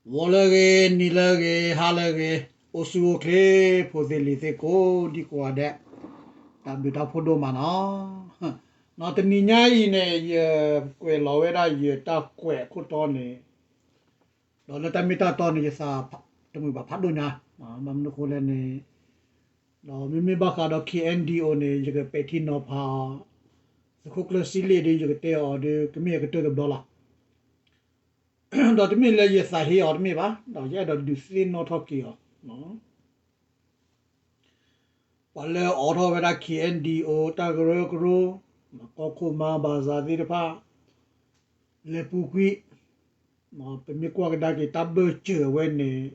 ဂီၤလၢအဂ့ၤ, နံၤလၢအဂ့ၤ, ဟါလၢအဂ့ၤ, အိၣ်ဆူၣ်အိၣ်ချ့ ဖိသ့ၣ်လံၤသ့ၣ်ကိးဒံကိးဂၤဒဲး, တၢ်ဘျုးတၢ်ဖှိၣ်ဒိၣ်မးနီၤ. နီၤတနံၤညါအံၤန့ၣ် ယကွဲးလီၤဝဲဒၣ်ယတၢ်ကွဲးအခိၣ်တီန့ၣ်, ဒီးလၢတၢ်မ့ၢ်တၢ်တီန့ၣ် ယသးတမုာ်ဘၣ်ဖးဒိၣ်ညါ, ဘၣ်မနုၤအဃိလဲၣ်န့ၣ်, ဒီးမ့မ့ၢ်ဘၣ်ဃးဒီး ခ့ၣ်အဲၣ်ယူၣ် အံၤန့ၣ် ယကပဲာ်ထံနီၤဖးအီၤ, သုးခိၣ်ကျၢၢ်စံလ့ၣ်ဒီး ယကတဲအီၤဒီး ကမ့ၢ်အကတၢၢ်တဘျီလီၤ. ဒီးတမ့ၢ်လၢယသးဟ့အီၤတမ့ၢ်ဘၣ်, ဒီးယအဲၣ်ဒိးဒုးသ့ၣ်နီၣ်ထီၣ်က့ၤအီၤ, ပှၤလၢအိးထီၣ်ဝဲဒၣ် ခ့ၣ်အဲၣ်ယူၣ် တၢ်ကရၢကရိ, ကီၢ်ခိၣ်မါဘၣ်စၢ်သ့ၣ်တဖၣ်, လဲၤပူၤကွံာ်, ပမ့ၢ်ကွၢ်ကဒါက့ၤတၢ်ဘၢၣ်စၢၤဝဲန့ၣ်,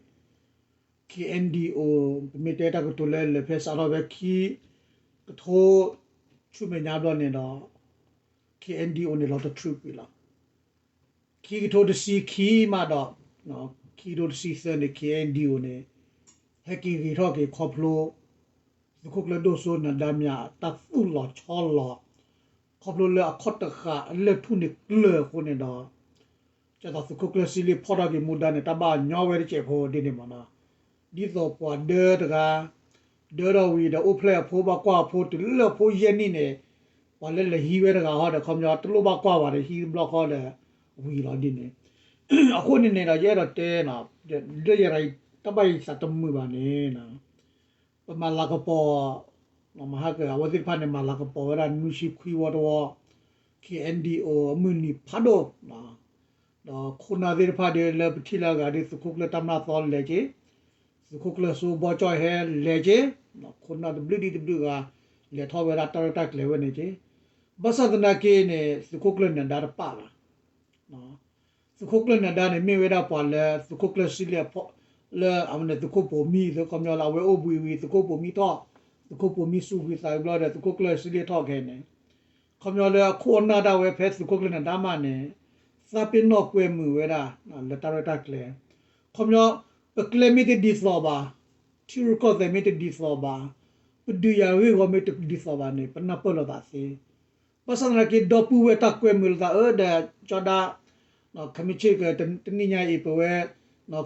ခ့ၣ်အဲၣ်ယူၣ် ပမ့ၢ်တဲတၢ်ကတိၤလၢလဲၤဖဲစးထီၣ်ဖဲခံကထိဆူမဲာ်ညါဘျီန့ၣ်ဒီး, ခ့ၣ်အဲၣ်ယူၣ် န့ၣ်လီၤတထြူးကွံာ်လီၤ. ခံကထိတဆံခံမးဒီး, ခံကထိတဆံသၢန့ၣ် ခ့ၣ်အဲၣ်ယူၣ် န့ၣ်, ဟဲက့ၤဂ့ၤထီၣ်က့ၤခီဖျိ သုးခိၣ်ကျၢၢ်ဒိၣ်စိ နၢၤဒါမၠး တၢ်သူၣ်လီၤဆီလီၤ, ခီဖျိလၢအခီၣ်တဃာ်အလၢၢ်ထူၣ်န့ၣ်ကျၢၤအဃိန့ၣ်ဒီး, ကသိးသုးခိၣ်ကျၢၢ်စံလ့ၣ်ဖီၣ်ထီၣ်က့ၤမူဒါန့ၣ် တၢ်ဘၣ်ညီဝဲတစဲးဖိဒ်န့ၣ်မးနီၤ. ဒ်သိးပှၤဒၢတဂၤ, ဒၢထီၣ်ဝံၤဒီးအိၣ်ဖျဲၣ်အဖိဘၣ်ကွၢ်အဖိတုၤလၢအဖိယဲၢ်နံၣ်န့ၣ်, ပှၤလၢလဲၤဟံးဝဲတဂၤဟီဒီး ခီပညီတလိၣ်ဘၣ်ကွၢ်ဘၣ်ဒီး ဟံးတဘျီဃီဒီးဝံၤလီၤဒ်န့ၣ်, အဃိန့ၣ်န့ၣ်ဒီး ယအဲၣ်ဒိးတဲ, လၢယတၢ်ဘၣ်ယသးတမုာ်ဘၣ်န့ၣ် ပမၤလၤကပီၤ, မဟါက အဝဲသ့ၣ်တဖၣ်န့ၣ် မၤလၤကပီၤဝဲဒၣ်နွံဆံခွံဝီတဝီ, ခ့ၣ်အဲၣ်ယူၣ် အမုၢ်နံၤဖးဒိၣ်, ဒီးခိၣ်နၢ်သ့ၣ်တဖၣ်ဒီးလၢပထံၣ်လၢအဂၤဒီး သုးခိၣ်ကျၢၢ်တၢ်မျၢ်သီလဲၤက့ၤ, သုးခိၣ်ကျၢၢ်စိဘီကၠီၣ်ဟဲလဲၤက့ၤ, ခိၣ်နၢ်တဘျုးဒံးတဘျုးဂၤ လဲၤထီၣ်ဝဲဒၣ်တၢ်ရဲၣ်တၢ်ကျဲၤဝဲန့ၣ်က့ၤ, ဘၣ်ဆၣ်သနာ်က့န့ၣ် သုးခိၣ်ကျၢၢ်နၢၤဒါတပာ်ဘၣ် သုးခိၣ်ကျၢၢ်နၢၤဒါန့ၣ် မ့ၢ်ဝဲဒၣ်ပှၤလၢသုးခိၣ်ကျၢၢ်စံလ့ၣ်အဖီ, လၢအဝဲန့ၣ်သုးခိၣ်ပိာ်မံ, ခီပညီလၢအဝဲအိၣ်ဘှံးဝံၤ သုးခိၣ်ပိာ်မံထီၣ်, သုးခိၣ်ပိာ်မံစူးကွံာ်သးဘျီဒီး သုးခိၣ်ကျၢၢ်စံလ့ၣ်ထီၣ်ခဲန့ၣ်, ခီပညီလၢအခိၣ်အနၢ်ဒၣ်ဝဲဖဲသုးခိၣ်ကျၢၢ်နၢၤဒါမးန့ၣ်, သးပ့ၤနီၣ်ကွဲမုာ်ဝဲဒၣ် လၢတၢ်ရဲၣ်တၢ်ကျဲၤ, ခီပညီ ပကျဲမ့ၢ်တဒ်သိးဘၣ်, ထံရူၢ်ကီၢ်သဲးမ့ၢ်တဒ်သိးဘၣ်, ပဒုးယၤဂ့ၢ်ဂီၤမ့ၢ်တဒ်သိးဘၣ်န့ၣ် ပနၢ်ပၢၢ်လိာ်သးသ့ ဘၣ်ဆၣ်သနာ်က့ ဒီပုၢ်ဝဲၢ်တၢ်ကွဲမုာ်လိာ်သးအၢဒီး ကၠီဒါ, ခမ့ၢ်ဆ့ၣ်က တနံၣ်ညါအံၤ ပဝဲ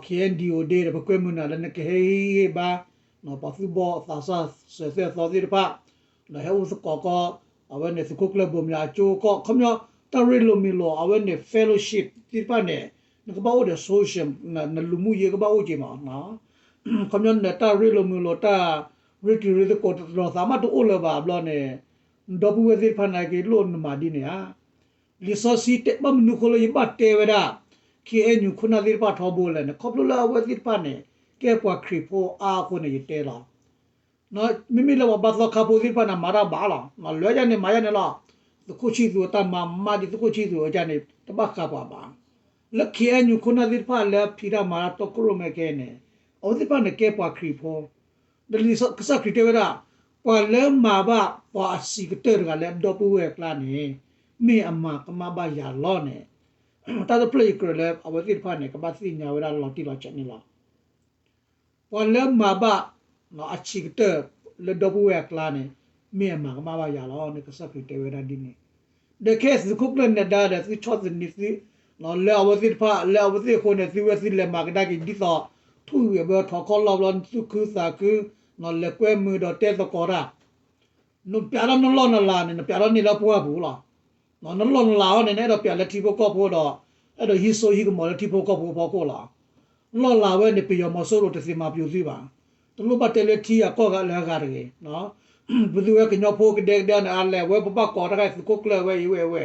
ခ့ၣ်အဲၣ်ယူၣ် ဒ့ဒီး ပကွဲမုာ်နၤလၢနကဟဲဟ့ၣ်ဂံၢ်ဟ့ၣ်ဘါ ပှၤသူၣ်ဘီၣ်သးစၢ်စၢၤသဲၣ်အသီသ့ၣ်တဖၣ်, ဒီးဟဲအိၣ်သကိးကီ, အဝဲန့ၣ်သုးခိၣ်ကျၢၢ်ဘိမၠးအကၠိကီၢ် ခီပညီ တၢ်ရ့လိာ်မုာ်လိာ် အဝဲန့ၣ် fellowship သ့ၣ်တဖၣ်န့ၣ် နကဘၣ်အိၣ်ဒီး social နလူၤမူယ့ကဘၣ်အိၣ်က့ၤမး ခီပညီနတၢ်ရ့လိာ်မုာ်လိာ် တၢ်ရ့တံၤရ့သကိးတတြီၤသးမးတအိၣ်လၢၤဘၣ်အဘျီန့ၣ်, နဒီပုၢ်ဝဲၢ်သ့ၣ်တဖၣ်န့ၣ်က့ၤလိၣ်နမၤဒ်န့ၣ်ဧါ. လံာ်စီဆှံတဲဘၣ်မနုၤအဃိလၢယဘၣ်တဲဝဲဒၣ် ခ့ၣ်အဲၣ်ယူၣ် ခိၣ်နၢ်သ့ၣ်တဖၣ်ထီဘိလဲၣ်န့ၣ် ခီဖျိလၢအဝဲသ့ၣ်တဖၣ်န့ၣ် ကဲပှၤခရံာ်ဖိအါအဃိန့ၣ် ယတဲလီၤ. မ့မ့ၢ်လၢပှၤဘါသီခါဖိသ့ၣ်တဖၣ်န့ၣ် မၤတၢ်ဘၣ်လီၤ. လဲၤယါန့ၣ် မၤယါန့ၣ်လီၤ. သုးခိၣ်ဆံၣ်သူးအတၢ်မၤမၤဒ်သိး သုးခိၣ်ဆံၣ်သူးအကန့ၣ် တဘၣ်ဃးပှၤဘၣ်. လၢ ခ့ၣ်အဲၣ်ယူၣ် ခိၣ်နၢ်သ့ၣ်တဖၣ်လၢဖံးတၢ်မၤတၢ်တီခိၣ်ရိၣ်မဲခဲအံၤန့ၣ် အဝဲသ့ၣ်တဖၣ်န့ၣ်ကဲပှၤခရံာ်ဖိ, ဒီးလံာ်ကစၢ်ခရံာ်တဲဝဲဒၣ် ပှၤလၢမၤဘၣ်ပှၤအဆံးကတၢၢ်တဂၤလၢအဒီပုၢ်ဝဲၢ်အကျါန့ၣ် မ့ၢ်အမၤကမၣ်ဘၣ်ယၤလီၤန့ၣ်, တၢ်တဖျၢၣ်အံၤကြၢးလၢအဝဲသ့ၣ်တဖၣ်န့ၣ် ကဘၣ်သ့ၣ်ညါဝဲဒၣ်လီၤတံၢ်လီၤဆဲးန့ၣ်လီၤ. ပှၤလၢမၤဘၣ်အဆံးကတၢၢ်လၢဒီပုၢ်ဝဲၢ်အကျါန့ၣ် မ့ၢ်အမၤကမၣ်ဘၣ်ယၤလီၤန့ၣ် ကစၢ်ခရံာ်တဲဝဲဒၣ်ဒ်န့ၣ်, ဒီးခဲသုးခိၣ်ကျၢၢ်နၢၤဒါဒီးသုဆီၣ်သနံးသု လၢအဝဲသ့ၣ်တဖၣ် လၢအဝဲသ့ၣ်အဃိန့ၣ် သုဝဲသုလဲၤမၤကဒါက့ၤဒ်သိး ထူၣ်ဝံၤအဘၢထီၣ်ခီၣ်လီၢ်ဘျီ သုခူသးခု လဲၤကွဲမုာ်ဒီးတဲသကိးတၢ် နပျးထီၣ်နလီၢ်နလၤန့ၣ် နပျးထီၣ်န့ၢ်လၢပှၢ်ပူၤလီၤ. နလီၢ်နလၤအီၤန့ၣ် နအဲၣ်ဒိးပျးလၢထံဖိကီၢ်ဖိဒီး အဲၣ်ဒိးဟံးစိဟံးကမီၤလၢထံဖိကီၢ်ဖိအဖီခိၣ်လီၤ. လီၢ်လၤဝဲန့ၣ် ပယီၤမီၤစိရိၤတသ့မၤပယီၤသုဘၣ်. တလိၣ်ဘၣ်တဲလၢထံဂၤကီၢ်ဂၤလၢအဂၤတဂ့ၤ. ပသုဝဲကညီဖိကဒဲကဒဲန့ၣ် အလဲၤဝဲပဘၣ်ကိးတၢ်ခါသုးခိၣ်ကျၢၢ်ဝဲအံၤဝဲအဝဲ,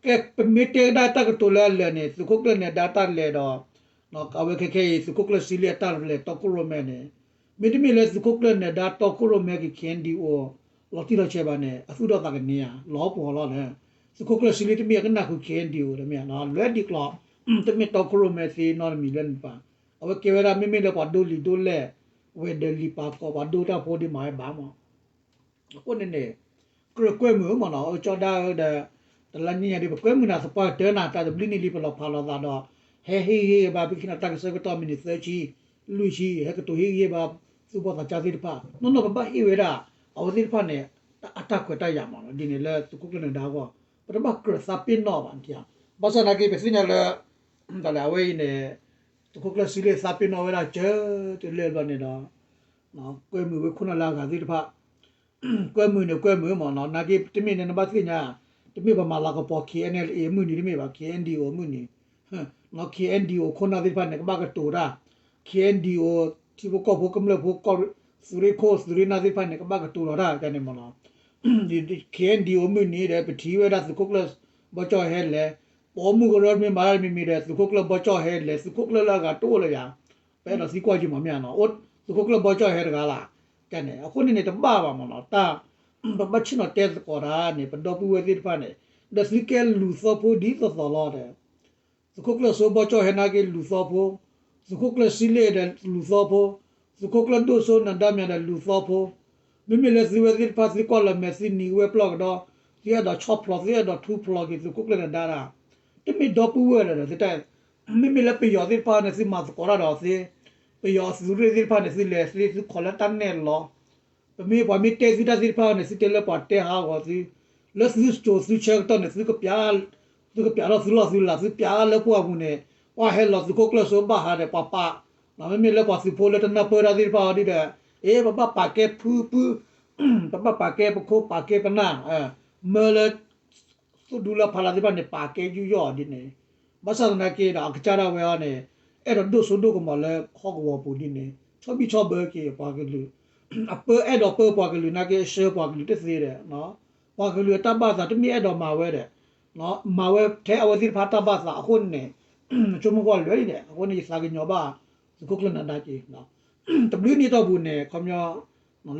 ကဲပမ့ၢ်တဲကဒါတၢ်ကတိၤလၢအလၢာ်န့ၣ် သုးခိၣ်ကျၢၢ်နၢၤဒါတၢ်လဲၤဒီး အဝဲခဲခဲအံၤ သုးခိၣ်ကျၢၢ်စံလ့ၣ်အတၢ်လဲၤတီခိၣ်ရိၣ်မဲန့ၣ် မ့တမ့ၢ်လၢသုးခိၣ်ကျၢၢ်နၢၤဒါတီခိၣ်ရိၣ်မဲက့ၤ ခ့ၣ်အဲၣ်ယူၣ် လီၤတံၢ်လီၤဆဲးဘၣ်န့ၣ် အသူၣ်ထီၣ်သးကန့ၢ်ဧါ လီၤပှီၤလီၤန့ၣ်, သုးခိၣ်ကျၢၢ်စံလ့ၣ်တမ့ၢ်အကနၣ်ဃု ခ့ၣ်အဲၣ်ယူၣ် တမ့ၢ် လွဲဒ်ကျီ တမ့ၢ်တီခိၣ်ရိၣ်မဲသ့နီတမံၤလၢနပၤ, အဝဲကဲဝဲဒၣ်မ့မ့ၢ်လၢပှၤဒိလံာ်ဒိလဲၢ် ဝဲၤဒၢးလံာ်ပာ်ကီး ပှၤဒိတၢ်ဖိဒ်မၤဝဲဘၣ်မး အဃိန့ၣ်န့ၣ် ကြၢးကွဲမုာ်မးနီၤ အကၠီဒါဧၢဒီး တလါညါညါဒီး ပကွဲမုာ်နၤသပှၢ်ကတၢၢ်နၤ တၢ်တဘျုးနံၣ်လံပလီၤဖးလိာ်သးဒီး ဟဲဟ့ၣ်ဂံၢ်ဟ့ၣ်ဘါ ပဟံးနၤတၢ်ကဆၢကတီၢ်မံးနံးသၢဆံ လွံၢ်ဆံ ဟဲကတိၤဟ့ၣ်ဂံၢ်ဟ့ၣ်ဘါ သူၣ်ဘီၣ်သးစၢ်သ့ၣ်တဖၣ် နီၢ်နီၢ်ပဘၣ်ဟ့ၣ်ဝဲဒၣ် အဝဲသ့ၣ်တဖၣ်န့ၣ် အတၢ်ခွဲးတၢ်ယာ်မးနီၤ ဒ်န့ၣ်လၢသုးခိၣ်ကျၢၢ်နၢၤဒါအဂီၢ် ပတဘၣ်ကြၢးသးပ့ၤနီၣ်ဘၣ် ဘၣ်ဆၣ်သနာ်က့ ပသ့ၣ်ညါလၢ တၢ်လၢအဝဲအံၤန့ၣ် သုးခိၣ်ကျၢၢ်စံလ့ၣ်သးပ့ၤနီၣ်ဝဲဒၣ်ကၢတလဲဘျီန့ၣ်ဒီး ကွဲမုာ်ဝဲခိၣ်နၢ်လၢအဂၤသ့ၣ်တဖၣ် ကွဲမုာ်န့ၣ်ကွဲမုာ်မ့ၢ်နီၤ နာ်က့တမ့ၢ်န့ၣ်နဘၣ်သ့ၣ်ညါ တမ့ၢ်ပှၤမၤလၤကပီၤ K N L A အမုၢ်နံၤတမ့ၢ်ဘၣ် K N D O အမုၢ်နံၤ K N D O ခိၣ်နၢ်သ့ၣ်တဖၣ်န့ၣ် ကဘၣ်ကတိၤတၢ် K N D O ထံဖိကီၢ်ဖိကမျၢၢ်ဖိ သုးရ့ၣ်ခိၣ် သုးရ့ၣ်နၢ်သ့ၣ်တဖၣ်န့ၣ် ကဘၣ်ကတိၤလီၤတၢ်န့ၣ်မ့ၢ်နီၤ K N D O မုၢ်နံၤဒီး ပထံၣ်ဝဲဒၣ်သုးခိၣ်ကျၢၢ်ဘီကၠီၣ်ဟဲလဲၣ် ပိာ်မုၣ်ကရၢတမ့ၢ်မၤတၢ်တမံၤမံၤဒီး သုးခိၣ်ကျၢၢ်ဘီကၠီၣ်ဟဲလဲၣ် သုးခိၣ်ကျၢၢ်လၢအဂၤတအိၣ်လၢယၤ ပအဲၣ်ဒိးသံကွၢ်က့ၤမ့ၢ်မ့ၢ်နီၤ သုးခိၣ်ကျၢၢ်ဘီကၠီၣ်ဟဲတဂၤလၢ် ကဲန့ၣ် အဃိန့ၣ်န့ၣ် တဘၣ်ဘၣ်မ့ၢ်နီၤ တၢ် ပဘၣ်ဆ့ၣ်နီၤတဲသကိးတၢ်န့ၣ် ပဒီပုၢ်ဝဲၢ်သ့ၣ်တဖၣ်န့ၣ် ဒီးသုကဲလူၤသီဖိဒ်သိးသိးလီၤဒီး သုးခိၣ်ကျၢၢ်စိဘီကၠီၣ်ဟဲနာ်က့လူၤသီဖိ, သုးခိၣ်ကျၢၢ်စံလ့ၣ်ဒီးလူၤသီဖိ, သုးခိၣ်ကျၢၢ်ဒိၣ်စိနဒါမၠၤဒီးလူၤသီဖိ, မ့မ့ၢ်လၢသုဝဲသ့ၣ်တဖၣ်သုကွၢ်လီၤမဲာ်သုနံၤဝဲပျီၢ်ကဒီး, သုအဲၣ်ဒိးဆီၣ်ဖျိး သုအဲၣ်ဒိးထူဖျိးက့ၤသုးခိၣ်ကျၢၢ်နဒါတၢ်, တမ့ၢ်ဒီပုၢ်ဝဲၢ်လၢၤဒီး သုတၢ် မ့မ့ၢ်လၢပယီၤသ့ၣ်တဖၣ်န့ၣ် သုမၤသကိးတၢ်ဒီးသ့, ပယီၤသုးရ့ၣ်သ့ၣ်တဖၣ်န့ၣ် သုလဲၤသ့ သုခိးလၢတၢ်နဲၣ်လီၤ ပမ့ၢ်ပှၤမ့ၢ်တဲသုတၢ်သ့ၣ်တဖၣ်န့ၣ် သုတဲလၢပှၤတဲဟးဂီၤသု, လၢသုစိၤသုဆၢကတီၢ်န့ၣ် သုကပျး သုကပျးထီၣ်သုလီၢ်သုလၤ သုပျးလၢပှၢ်ပူၤန့ၣ်, ပှၤဟဲလီၤသုးခိၣ်ကျၢၢ်စိဘၣ်ဟးဒီးပှၤပာ်, မ့မ့ၢ်လၢပှၤသုးဖိလၢတနၢ်ပၢၢ်တၢ်သ့ၣ်တဖၣ်အီၤဒ်ဒီး, အ့ ပဘၣ်ပာ်ကဲဖုဖု, ပဘၣ်ပာ်ကဲပခိၣ်ပာ်ကဲပနၢ်, မၢလၢ သူၣ်ဒူလၢဖးလၢ်သ့ၣ်တဖၣ်န့ၣ် ပာ်ကဲယူးယီၣ်အီၤဒ်န့ၣ်, ဘၣ်ဆၣ်သနာ်က့ဒီး အကစၢ်ဒၣ်ဝဲအီၤန့ၣ် အဲၣ်ဒိးဒိၣ်စိဒိၣ်ကမီၤလၢဟီၣ်ကဝီၤပူၤဒ်န့ၣ်, ဆီဘံၣ်ဆီဘၢက့ၤပှၤကလုာ်, အပၢအဲၣ်ဒိးပၢပှၤကလုာ်နာ်က့ ဆှၢပှၤကလုာ်တသ့ဒီး, ပှၤကလုာ်အတၢ်ဘၣ်သးတမ့ၢ်အဲၣ်ဒိးမၤဝဲဒီး, မၤဝဲထဲအဝဲသ့ၣ်တဖၣ်တၢ်ဘၣ်သးအဃိန့ၣ်, ဆိကမိၣ်ကွၢ်လွဲၤဒ်န့ၣ် အဃိန့ၣ် ယသးကညီၤဘၣ် သုးခိၣ်ကျၢၢ်နဒါက့ၤ တဘျုးနံၣ်တီၢ်ပူၤန့ၣ် ခီပညီ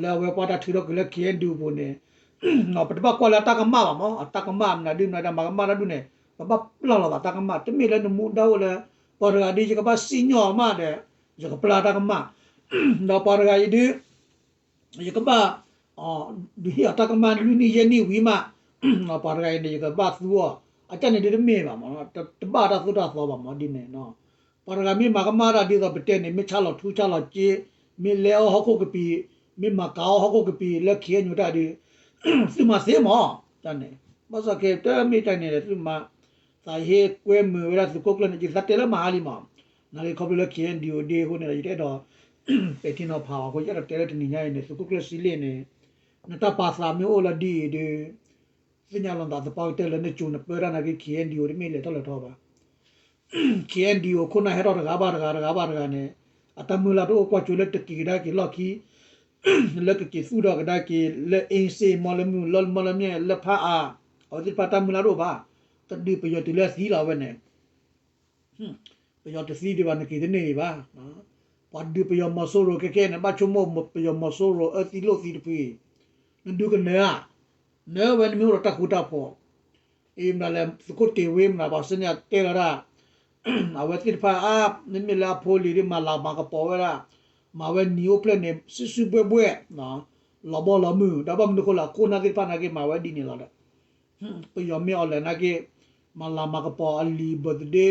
လၢအဝဲပှၤတၢ်ထုးထီၣ်က့ၤလၢ K N D O ပူၤန့ၣ်, ပတဘၣ်ကွၢ်လၢတၢ်ကမၣ်ဘၣ်မး, အတၢ်ကမၣ်မနုၤဒုမနုၤဒု မၤကမၣ်တၢ်ဒုန့ၣ်, ပဘၣ်ပျၢ်လီၤသးတၢ်ကမၣ်, တမ့ၢ်လၢနမူဒါအိၣ်လၢ ပှၤတဂၤဒ်ယကဘၣ်စံၣ်ညီၣ်မးဒီး ယကပျၢ်တၢ်ကမၣ်, ဒီးပှၤတဂၤအံၤဒု ယကဘၣ် ဒုးဟ့ၣ်အီၤတၢ်ကမၣ်လွံၢ်နံၣ်ယဲၢ်နံၣ်ဝံၤမး, ပှၤတဂၤအံၤန့ၣ် ယကဘၣ်သူအီၤ, အတၢ်န့ၣ်ဒုတမ့ၢ်ဘၣ်မး, တဘၣ်တၢ်သိၣ်တၢ်သီဘၣ်မးဒ်န့ၣ်, ပှၤတဂၤမ့ၢ်မၤကမၣ်တၢ်ဒ်သိးပတဲန့ၣ် မ့ၢ်ဆါလီၤထူဆါလီၤစ့, မ့ၢ်လဲအီၣ်ဟီၣ်ခိၣ်ကပံာ်, မ့ၢ်မၤကၤအီၣ်ဟီၣ်ခိၣ်ကပံာ်လၢ K N U တၢ်ဒု သုမၤသ့မး, တၢ်န့ၣ်, ဘၣ်ဆၣ်ကဲတမ့ၢ်တၢ်န့ၣ်ဒီး သုမၤ သးဟ့ကွဲမုာ်ဝဲဒၣ်သုးခိၣ်ကျၢၢ်န့ၣ် ယသးတဲလၢမဟါလံမး, နလၢခီဖျိလၢ K N D O ဒ့အဃိန့ၣ်ဒီး ယတအဲၣ်ဒိး ပဲာ်ထံနီၤဖးအီၤအဃိ ယအဲၣ်ဒိးတဲလၢတနံၤညါအံၤန့ၣ် သုးခိၣ်ကျၢၢ်စံလ့ၣ်န့ၣ်, နတၢ်ပာ်သးမ့ၢ်အိၣ်လၢဒ်အံၤဒီး သ့ၣ်ညါလီၤသးသပှၢ်ကတၢၢ်လၢနစိၤနပၢတၢ်နာ်က့ K N D O တမ့ၢ်လဲၤထီၣ်လဲၤထီဘၣ် K N D O ခိၣ်နၢ်ဟဲထီၣ်တဂၤဘၣ်တဂၤ တဂၤဘၣ်တဂၤန့ၣ်, အတၢ်မုၢ်လၢ်တအိၣ်ကွၢ်ကၠိလၢတက့ၤကဒါက့ၤလီၢ်ခံ, လၢကက့ၤသူၣ်ထီၣ်ကဒါက့ၤ လၢအ့စ့မီလၢမုၢ်လီၢ်မီလၢမ့ၢ်လၢဖးအါ, အဝဲသ့ၣ်တဖၣ်တၢ်မုၢ်လၢ်တအိၣ်ဘၣ်, ကဒုးပယီၤတုၤလၢသံလီၤဝဲန့ၣ် ပယီၤတသံဒံးဘၣ် နက့ၤတန့ၢ်ဒံးဘၣ်. ပှၤဒုးပယီၤမီၤစိရိၤခဲခဲန့ၣ် ဘၣ်ဆိကမိၣ်ပယီၤမီၤစိရိၤအၢသံလိာ်သံတဖုအံၤ, နဒုးကနၢၤဧါ, နၢၤဝဲနမ့ၢ်အိၣ်ဒီးတၢ်ဃူတၢ်ဖိး, အံၤမနုၤလဲၣ် သုးခိၣ်တ့ၢ်ဝ့မနုၤ ပှၤစံးန့ၣ်တဲလီၤဒၣ် အဝဲသ့ၣ်တဖၣ်အါ, မ့မ့ၢ်လၢအဖိလံၤဒ်မၤလၤမၤကပီၤဝဲဒၣ်, မၤဝဲနံၤအိၣ်ဖျဲၣ်န့ၣ် စုစုဘှဲၣ်ဘှဲၣ်, လီၤဘီလီၤမုၢ်, ဒီးဘၣ်မနုၤဃိလၢအခိၣ်နၢ်သ့ၣ်တဖၣ်နာ်က့မၤဝဲဒ်န့ၣ်လီၤဒီး ပယီၤမ့ၢ်အီၤလဲၣ်နာ်က့ မၤလၤမၤကပီၤအလံာ် birthday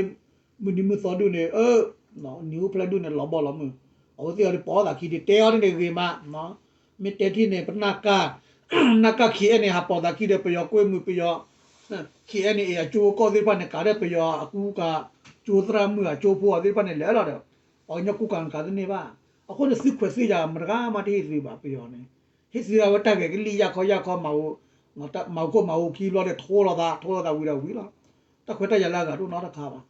မုၢ်နံၤမုၢ်သီဒုၣ်န့ၣ် အၢ နံၤအိၣ်ဖျဲၣ်ဒုၣ်န့ၣ် လီၤဘီလီၤမုၢ်, အဝဲသ့ၣ်အီၤဒ်ပိာ်သးခံဒ်တဲအီၤဒ်န့ၣ်ဂ့ၤမး, မ့ၢ်တဲထံၣ်န့ၣ် ပနၢ်ကၢ်, နၢ်ကၢ်ခံအဲၣ်န့ၣ် ဟးပိာ်သးခံဒီးပယီၤကွဲမုာ်ပယီၤ, ခံအဲၣ်န့ၣ် အကၠိကီၢ်သ့ၣ်တဖၣ်န့ၣ် ကးဒီးပယီၤအကူကၤ, ကၠိသရၣ်မုၣ်အကၠိဖိအီၤသ့ၣ်တဖၣ်န့ၣ် လဲၤလီၤဒီး ပှၤကညီကူကၤနကးတန့ၢ်ဘၣ်, အဃိန့ၣ်သုခွဲးသုယာ်မတဂၤမးတဟ့ၣ်သုဘၣ် ပယီၤန့ၣ်, ဟ့ၣ်သုဒၣ်ဝဲတၢ်ဂဲၤကလံၣ်ယၢ်ခီယၢ်ခီမၤ, မၤခိၣ်မၤဧိၤခံဘျီဒီးထိလီၤသး ထိလီၤသးဝံၤဒီးဝံၤလီၤ, တၢ်ခွဲးတၢ်ယာ်လၢအဂၤတအိၣ်နီတခါဘၣ်,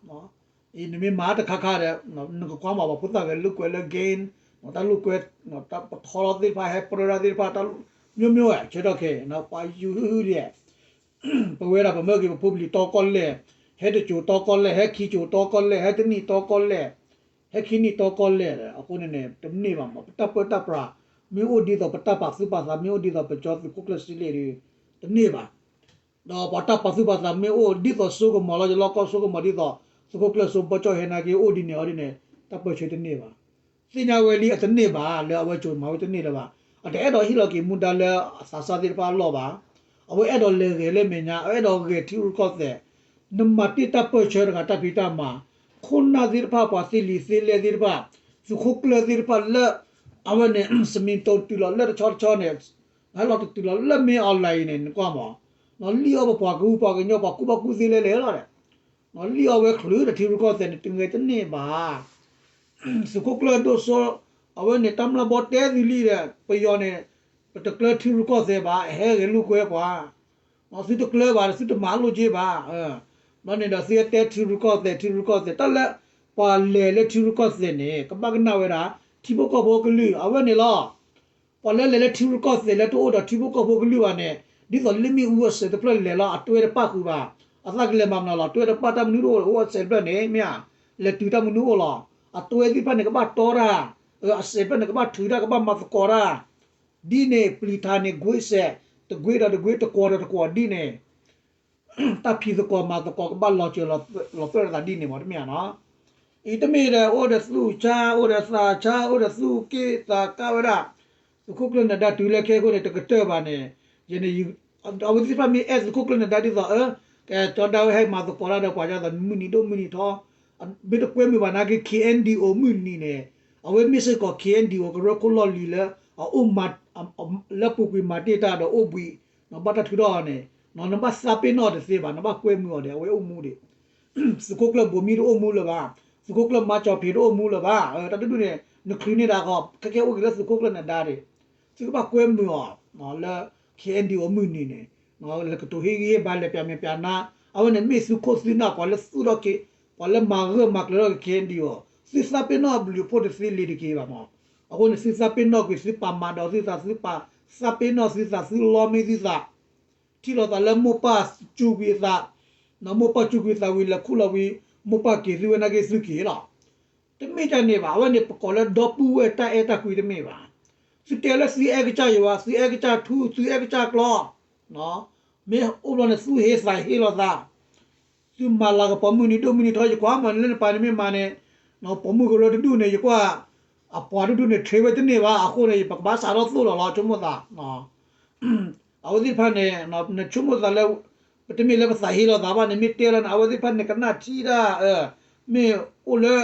အံၤနမ့ၢ်မၤတခါခါဒီး နကကွၢ်မၤပှၤဖိသၣ်ဂဲၤလိာ်ကွဲလၢ game, တၢ်လိာ်ကွဲ, ပထီလီၤသ့ၣ်တဖၣ် ဟဲပြၢတၢ်သ့ၣ်တဖၣ် တၢ်မျိုးမျိုးဝဲ ဆၢထီၣ်ခဲအံၤ ပှၤယူၤဟုဟုဒ် ပဝဲဒၣ်ပမၢက့ၤပဖိပလံၤတီကီၢ်လဲၢ်, ဟဲတစိၤတီကီၢ်လဲၢ်, ဟဲခံစိၤတီကီၢ်လဲၢ်, ဟဲတနံၣ်တီကီၢ်လဲၢ်, ဟဲခံနံၣ်တီကီၢ်လဲၢ်ဒီး အဃိန့ၣ်န့ၣ် တန့ၢ်ဘၣ်မး ပတၢ်ပၢတၢ်ပြး မ့ၢ်အိၣ်ဒ်သိးပတၢ်ပာ်သူၣ်ပာ်သးမ့ၢ်အိၣ်ဒ်သိးပကၠီသုးခိၣ်ကျၢၢ်စံလ့ၣ်ဒီး တန့ၢ်ဘၣ် ဒီးပှၤတၢ်ပာ်သူၣ်ပာ်သးမ့ၢ်အိၣ်ဒ်သိးစိကမီၤလီၤ ယလီၢ်ကီၢ်စိကမီၤဒ်သိး သုးခိၣ်ကျၢၢ်စိဘီကၠီၣ်ဟဲနာ်က့အိၣ်ဒ်န့ၣ်အီၤဒ်န့ၣ် တၢ်ပၢဆှၢတန့ၢ်ဘၣ်. သ့ၣ်ညါဝဲလံအတန့ၢ်ဘၣ် လၢအဝဲစိၤမၤဝဲတန့ၢ်လၢၤဘၣ်. အတအဲၣ်ဒိးဟ့ၣ်လီၤက့ၤမူဒါလၢအသးစၢ်သ့ၣ်တဖၣ်အလီၢ်ဘၣ်. အဝဲအဲၣ်ဒိးလဲၤဂဲၤလၢမဲာ်ညါ အအဲၣ်ဒိးဂဲၤထံရူၢ်ကီၢ်သဲး, နမၤတ့ၢ်တၢ်ပၢဆှၢတဂၤတၢ်ဖံးတၢ်မၤ, ခိၣ်နၢ်သ့ၣ်တဖၣ် ပှၤသ့လံာ်သ့လဲၢ်သ့ၣ်တဖၣ်, သုးခိၣ်ကျၢၢ်သ့ၣ်တဖၣ်လၢ အဝဲန့ၣ် စမံတိတုၤလီၤလၢတဆီတဆီန့ၣ်, ဟဲလီၤတတုၤလီၤလၢမ့ၢ်အီၤလဲၣ်အံၤန့ၣ် နကွၢ်မး, လံၣ်အီၣ်ပပှၤကဟုပှၤကညီပှၤကူၣ်ဘၣ်ကူၣ်သ့လဲၣ်လဲၣ်လီၤဒီး လံၣ်အီၣ်ဝဲချုးဒီးထံရူၢ်ကီၢ်သဲးန့ၣ် တဂဲၤတန့ၢ်ဘၣ်. သုးခိၣ်ကျၢၢ်ဒိၣ်စိ အဝဲန့ၣ် တၢ်မျၢ်ဘီတဲသုလံဒီး ပယီၤန့ၣ် ပတကျၢၤထံရူၢ်ကီၢ်သဲးဘၣ် ဟဲဂဲၤလိာ်ကွဲပှၤ, သုတကျၢၤဘၣ် သုတမၤလိာ်က့ၤဘၣ်, ဘျီန့ၣ်ဒီးသုဟဲတဲထံရူၢ်ကီၢ်သဲး ထံရူၢ်ကီၢ်သဲး တၢ်လၢ ပှၤလဲၤလၢထံရူၢ်ကီၢ်သဲးန့ၣ် ကဘၣ်ကနၣ်ဝဲဒၣ် ထံဖိကီၢ်ဖိကလုာ် အဝဲန့ၣ်လီၤ. ပှၤလၢလဲၤလၢထံရူၢ်ကီၢ်သဲးလၢတအိၣ်ဒီးထံဖိကီၢ်ဖိကလုာ်ဘၣ်န့ၣ် ဒ်သိးလ့ၣ်မ့ၣ်အူအစဲးတဖျၢၣ်လဲၤလီၤ အတွဲတပၣ်ဃုာ်ဘၣ်, အသးကလဲၤမၤမနုၤလီၤ တွဲတပၣ်တၢ်မနုၤတအိၣ် အိၣ်အစဲးတဖျၢၣ်န့ၣ် မ့ၢ်ဧါ, လဲၤတုၤတၢ်မနုၤအိၣ်လီၤ, အတွဲသ့ၣ်တဖၣ်န့ၣ် ကဘၣ်တီတၢ်, အစဲးတဖျၢၣ်န့ၣ် ကဘၣ်ထုးတၢ် ကဘၣ်မၤသကိးတၢ်, ဒ်န့ၣ် ပျံၤထးန့ၣ် ကွ့စဲး, တကွ့ဒီးတကွ့ တကွီၤဒီးတကွီၤဒ်န့ၣ် တၢ်ဖံးသကိးမၤသကိးကဘၣ်လီၤစၢၤလီၤသွဲၣ်လိာ်သးဒ်န့ၣ်မ့ၢ်တမ့ၢ်ဧါနီၤ, အံၤတမ့ၢ်ဒီး အိၣ်ဒီးသူၣ်ဆါ အိၣ်ဒီးသးဆါ အိၣ်ဒီးသူၣ်က့ၣ်သးကါဝဲဒၣ်, သုးခိၣ်ကျၢၢ်နဒါတုၤလၢခဲအံၤအဃိန့ၣ် တကတၢၢ်ဘၣ်န့ၣ်, ယန့ၣ် အဝဲသ့ၣ်တဖၣ်မ့ၢ်အဲၣ်သုးခိၣ်ကျၢၢ်နဒါဒ်သိး အၢ ကဲ ကၠီဒၣ်ဝဲဟဲမၤသကိးတၢ်ဒီးပှၤဒ်သိး မုၢ်နံၤဒိၣ်မုၢ်နံၤထီ မ့ၢ်တကွဲမုာ်ဘၣ်နာ်က့ ခ့ၣ်အဲၣ်ယူၣ်အိၣ် မုၢ်နံၤန့ၣ်, အဝဲမ့ၢ်စ့ၢ်ကီး ခ့ၣ်အဲၣ်ယူၣ်အိၣ် ကရၢခိၣ်လီၢ်လံၤလၢ အအိၣ်မၤ လၢပူၤကွံာ်မၤတ့ၢ်တၢ်ဒီးအိၣ်ဘှံး, နဘၣ်တၢ်ထုးထီၣ်အီၤန့ၣ်, နဘၣ်သးပ့ၤနီၣ်တသ့ဘၣ် နဘၣ်ကွဲမုာ်အီၤဒီး အဝဲအိၣ်မူဒံး, သုးခိၣ်ကျၢၢ်ဘိးမံတအိၣ်မူလၢၤဘၣ်, သုးခိၣ်ကျၢၢ်မါကၠီၤဖံးတအိၣ်မူလၢၤဘၣ်, တၢ်တဒူၣ်န့ၣ် နချုးန့ၢ်ဒၣ်ဃီ ခဲကဲအိၣ်က့ၤလၢသုးခိၣ်ကျၢၢ်နဒါဒံး, သုကဘၣ်ကွဲမုာ်အီၤ, လၢ ခ့ၣ်အဲၣ်ယူၣ်အိၣ် မုၢ်နံၤန့ၣ်, လဲၤကတိၤဟ့ၣ်ဂံၢ်ဟ့ၣ်ဘါ လဲၤပျးမဲာ်ပျးနါ, အဝဲန့ၣ်မ့ၢ်သုးခိၣ်သုးနၢ် ပှၤလၢသူၣ်ထီၣ်က့ၤ, ပှၤလၢမၤဂၢၢ်မၤကျၢၤထီၣ်က့ၤ ခ့ၣ်အဲၣ်ယူၣ်အိၣ်, သုသးပ့ၤနီၣ်အဘျုးအဖှိၣ်တသ့လံၤတက့ၤဘၣ်မး, အဃိန့ၣ် သုသးပ့ၤနီၣ်ကွံာ် သုပာ်မၤဒီးသုသး သုပာ်သးပ့ၤနီၣ်သုသး သုလီမ့ၢ်သုသး, ထံၣ်လိာ်သးလၢမိၢ်ပၢ်စူးကွံာ်အသး, နမိၢ်ပၢ်စူးကွံာ်သးဝံၤ လဲၤခူၣ်လီၤဝံၤ မိၢ်ပၢ်က့ၤသုဝဲနာ်က့သုက့ၤလီၤ. တမ့ၢ်တၢ်န့ၣ်ဘၣ်, အဝဲန့ၣ် ပကိးလၢဒီပုၢ်ဝဲၢ်တၢ်အဲၣ်တၢ်ကွံတမ့ၢ်ဘၣ်. သုတဲလၢသုအဲၣ်ကစၢ်ယွၤ, သုအဲၣ်ကစၢ်ထူ, သုအဲၣ်ကစၢ်ကျီ, မ့ၢ်အိၣ်ဘျီန့ၣ် သုဟ့သးဟ့လိာ်သး, သုမၤလၤကပီၤမုၢ်နံၤဒိၣ်မုၢ်နံၤထီ ယကွၢ်မးလၢနပၤန့ၣ်မ့ၢ်မၤန့ၣ်, ပိာ်မုၣ်ကရၢတဒူၣ်န့ၣ် ယကွၢ်, အပှၤတဒူၣ်န့ၣ် ထံးဝဲတန့ၢ်ဘၣ်, အဃိန့ၣ် ပကဘၣ်စးထီၣ်သိၣ်လီၤလီၤ ဆိကမိၣ်သး အဝဲသ့ၣ်တဖၣ်န့ၣ်, နဆိကမိၣ်သးလၢ, ပတမ့ၢ်လၢပသးဟ့လိာ်သးဘၣ်န့ၣ် မ့ၢ်တဲလီၤန့ၣ် အဝဲသ့ၣ်တဖၣ်န့ၣ် ကနၣ်ထံၣ်တၢ်, မ့ၢ်အိၣ်လၢ,